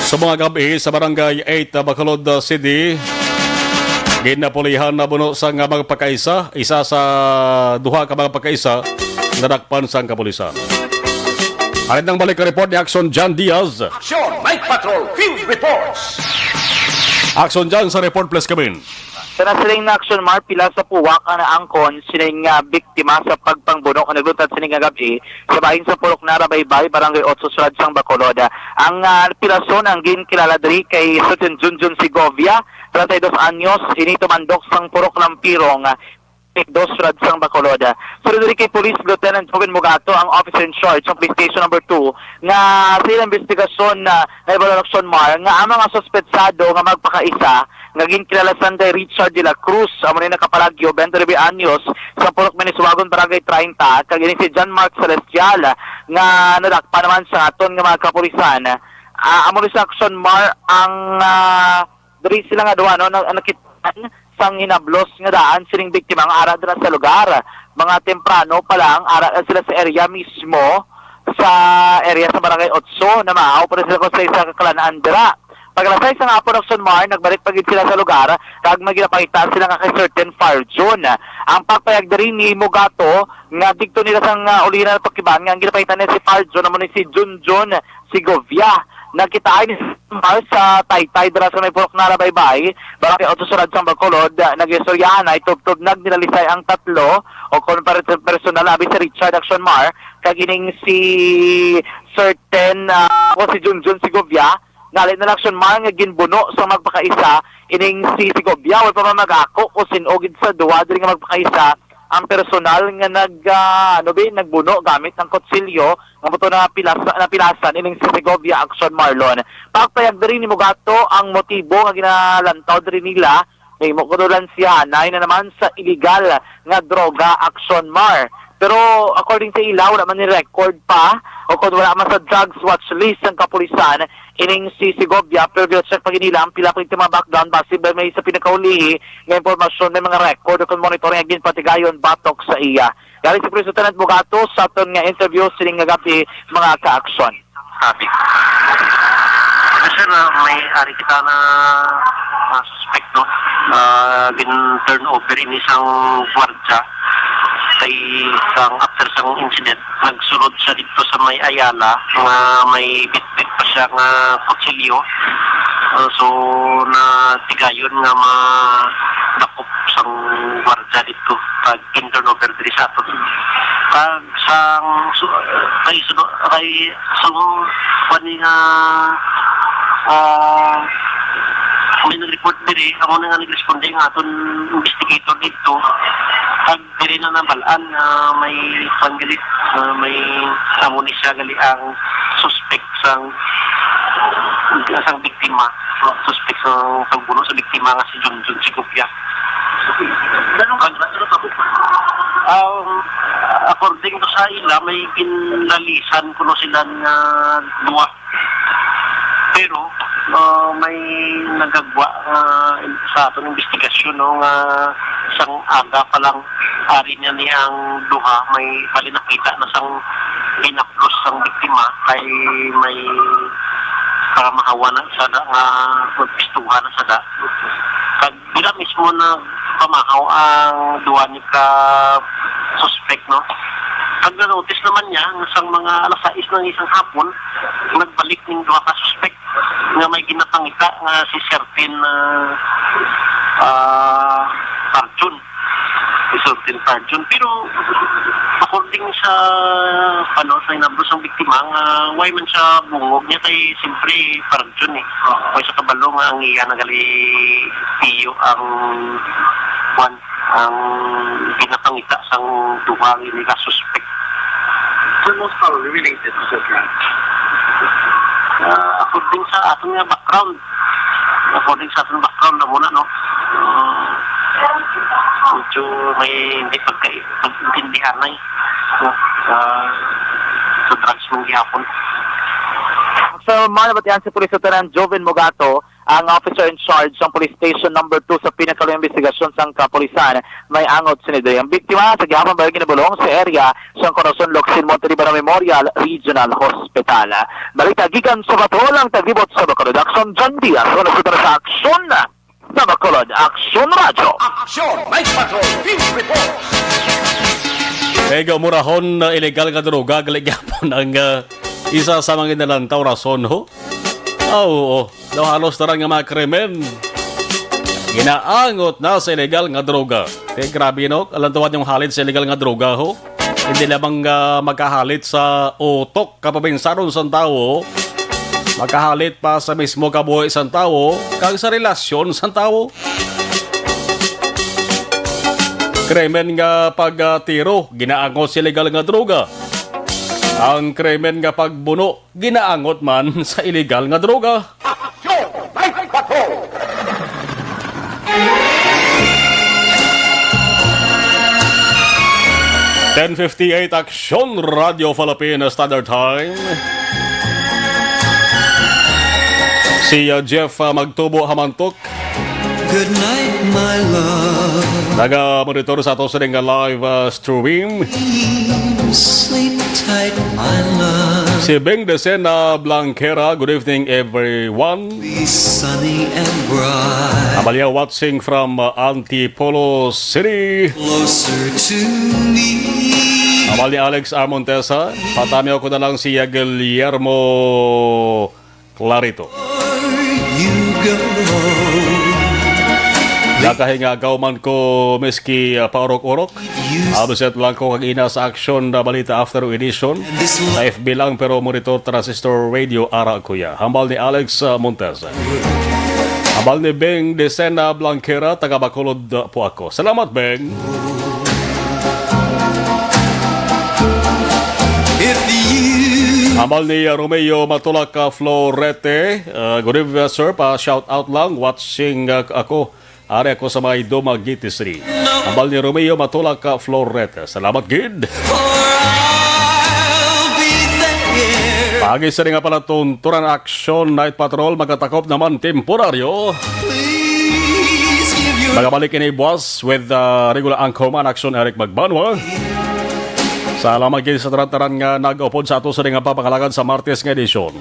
sa mga gab-i sa Barangay eight, ah, Bacolod, ah, City. Ginapulihan na buno sa nga magpakaisa, isa sa duha ka magpakaisa nadakpan sang kapulisan. Arin ang balik report ni Action John Diaz. Action Night Patrol Field Reports. Action John sa report, please come in. Sa nasiling na Action Mar, pila sa puwak ang naangkon sining, ah, biktima sa pagpangbuno nga nagluntad sining nga gab-i sa bahin sa Purok Nara Baybay, Barangay Otso, Siyudad sang Bacolod. Ang, ah, pirason ang ginkilala diri kay Sergeant Junjun Segovia, treinta y dos anyos, ini tumandok sang Purok Lampirong, ah, Pigdos, Siyudad sang Bacolod. Sunod diri kay Police Lieutenant Joven Mugato, ang officer in charge sa Police Station Number Two, nga sa ilang investigasyon na nahibalo, Action Mar, nga ang mga suspetsado nga magpakaisa nga ginkilala Sanday Richard de la Cruz, amo ni nakapalagyo, twenty-three anyos, sa Purok Miniswagon, Barangay treinta, kag ini si John Mark Celestial, nga nadakpan naman sa aton nga mga kapulisan. Ah, amo ni sa Action Mar ang, ah, diri sila nga duha, no, na, nakit-an sang hinablos nga daan sining biktima nga ara dira sa lugar. Mga temprano pa lang, ara na sila sa area mismo, sa area sa Barangay Otso, na maaw pa rin sila kung sa isa ka kalanaan dira. Pag alas sais nga hapon, Action Mar, nagbalik pa gid sila sa lugar, kag may ginapakita sila nga kay Certain Farjun. Ang pagpayag diri ni Mugato, nga digto nila sang, ah, ulihan na tukiban, nga ang ginapakita niya si Farjun, amo ni si Junjun Segovia. Nagkitaan ni Mar sa taytay dira sa may Purok Nara Baybay, Barangay Otso, Siyudad sang Bacolod. Nag-istoryahan na itubtob nagdinalisay ang tatlo o kon per-, personal abi si Richard, Action Mar, kag ining si Certain, ah, o si Junjun Segovia. Nali na lang, Action Mar, nga ginbuno sa magpakaisa ining si Segovia. Wala pa man mag-ako kung sin-o gid sa duha diri nga magpakaisa ang personal nga nag, ah, ano ba, nagbuno gamit ang kutsilyo nga buto na pilas-, napilasan ining si Segovia, Action Marlon. Pagpayag diri ni Mugato ang motibo nga ginalantaw diri nila Nahimo kuno lang siya na na naman sa iligal nga droga, Action Mar. Pero according sa ila, wala man ni record pa o kung wala man sa drugs watch list ang kapulisan ining si Segovia, pero gina-check pa gid nila ang pila pa gid mga background base ba may sa pinakaulihi nga impormasyon, may mga record o kung monitoring nga ginpatigayon batok sa iya. Gali si Police Lieutenant Bugato sa aton nga interview sining nga gabi, mga ka-aksyon. Sabi. Sir, ah, may ari kita na, ah, suspect, no? Ah, gin-turn over ini sang gwardiya kay sang after sang incident, nagsulod siya dito sa may Ayala nga may bitbit pa siya nga kutsilyo. Ah, so, natigayon nga madakop sang gwardiya dito pag in turnover diri sa aton. Kag sang su-, kay suno-, kay suno, kani nga, ah, may nag-report diri, amo na nga nag-responde nga aton investigator dito. Kag diri na nabal-an nga may panggalit, nga may amo ni siya gali ang suspect sang, sang biktima, suspect sang pagbuno sa biktima nga si Junjun Segovia. Ganun ka, ano ka po? Um, according to sa ila, may ginlalisan kuno sila nga duwa. Pero, uh, may nagagwa, uh, sa aton investigasyon, no, nga sang aga pa lang, ari niya ni ang duha, may bali nakita na sang ginaplos sang biktima kay may paramahawan na sada nga magpistuhan na sada. Kag dira mismo na pamahaw ang duha ni ka suspect, no? Kag na-notice naman niya nga sang mga alas sais ng isang hapon, nagbalik ning duha ka suspect nga may ginapangita nga si Sertin, ah, ah, Arjun. Si Sertin Arjun. Pero according sa, ano, sa inablo sang biktima, nga why man siya bungog niya kay siyempre Arjun eh. Why sa kabalo nga ang iya nagali tiyo ang kwan, ang ginapangita sang duha nga suspect. So, most probably related to the drug. Ah, according sa aton nga background, according sa aton background na muna, no? Ah, medyo may hindi pagka-, pag-intindihan na eh. No? Ah, sa drugs man gihapon. Sa mga nabatian si Police Lieutenant Joven Mogato, ang officer in charge sang Police Station Number Two sa pinakalayo nga investigasyon sang kapulisan, may angot sini diri. Ang biktima sa gihapon ba ginabulong sa area sang Corazon Locsin Monte Libano Memorial Regional Hospital. Balita gikan sa Bacolod, ang taglibot sa Bacolod Aksyon, John Diaz, una sa sa Aksyon sa Bacolod Aksyon Radyo. Aksyon, may patrol, field report. Kay gamurahon na illegal nga droga, gali gyapon ang, ah, isa sa mga inalantaw rason, ho? Ah, oo. Daw halos tanan nga mga krimen ginaangot na sa illegal nga droga. Kay grabe, no? Alantuhan yung halid sa illegal nga droga, ho. Hindi lamang, ah, makahalit sa utok, kapabinsaron sang tawo, makahalit pa sa mismo kabuhi sang tawo, kag sa relasyon sang tawo. Krimen nga pagtiro, ginaangot sa illegal nga droga. Ang krimen nga pagbuno, ginaangot man sa iligal nga droga. Aksyon! May patrol! Ten fifty-eight, Aksyon, Radyo Philippine Standard Time. Si, uh, Jeff, uh, Magtubo Hamantok. Good night, my love. Naga-monitor sa ato sa nga live, uh, stream. Sleep tight, my love. Si Beng Decena Blanquera, good evening, everyone. Be sunny and bright. Amalia watching from, uh, Antipolo City. Closer to me. Amal ni Alex Amontesa, patamiw ko na lang si, uh, Guillermo Clarito. You go. Nakahingagaw man ko miski, ah, paurok-urok. Absent lang ko kag ina sa aksyon na balita after edition. Sa F B lang, pero monitor transistor radio ara kuya. Hambal ni Alex, ah, Montes. Hambal ni Beng Decena Blanquera, taga Bacolod, ah, po ako. Salamat, Beng. If you Hambal ni, ah, Romeo Matulak, ah, Florete. Ah, good evening, sir. Pa shout out lang. Watching, ah, ako. Ari ako sa may Dumaguete City. Hambal ni Romeo Matulak ka Florete. Salamat gid. Pagi sa nga palatuntunan, Aksyon Night Patrol, magatakop naman temporaryo. Magabalik ini buwas with, uh, regular anchorman Aksyon Eric Magbanwa. Salamat gid sa tanan-tanan nga nag-upod sa ato sa nga papangalagad sa Martes nga edisyon.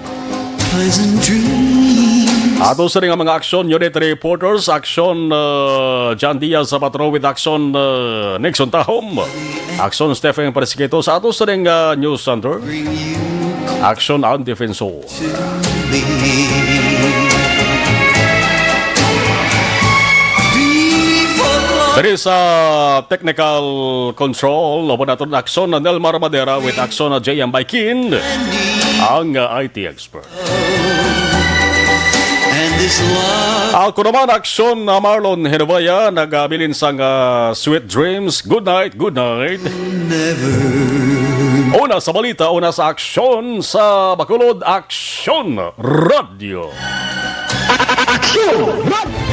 Ato sa nga mga Aksyon Unit reporters, Aksyon, uh, John Diaz sa Patro with Aksyon, uh, Nixon Tahom, Aksyon Stephen Presquito sa ato sa nga news center, Aksyon ang Defensor. Diri sa technical control, upod naton Aksyon na Nelmar Madera with Aksyon na J M Baikin, ang, uh, I T expert. Ako naman, Aksyon na Marlon Hinubaya, nagabilin sang, uh, sweet dreams. Good night, good night. Una sa balita, una sa aksyon sa Bacolod, Aksyon Radyo. Aksyon Radyo.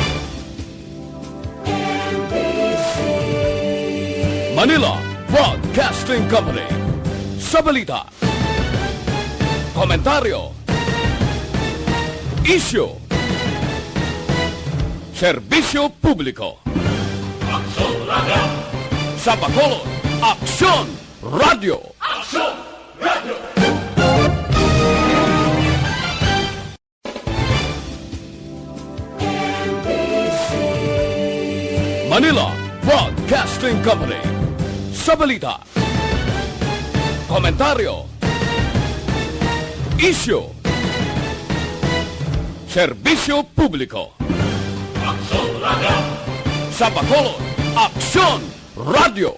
Manila Broadcasting Company. Sa balita, komentaryo, isyu, serbisyo publiko. Aksyon Radyo. Sa Bacolod, Aksyon Radyo. Aksyon Radyo. Manila Broadcasting Company. Sa balita, komentaryo, isyu, serbisyo publiko. Aksyon Radyo. Sa Bacolod, Aksyon Radyo.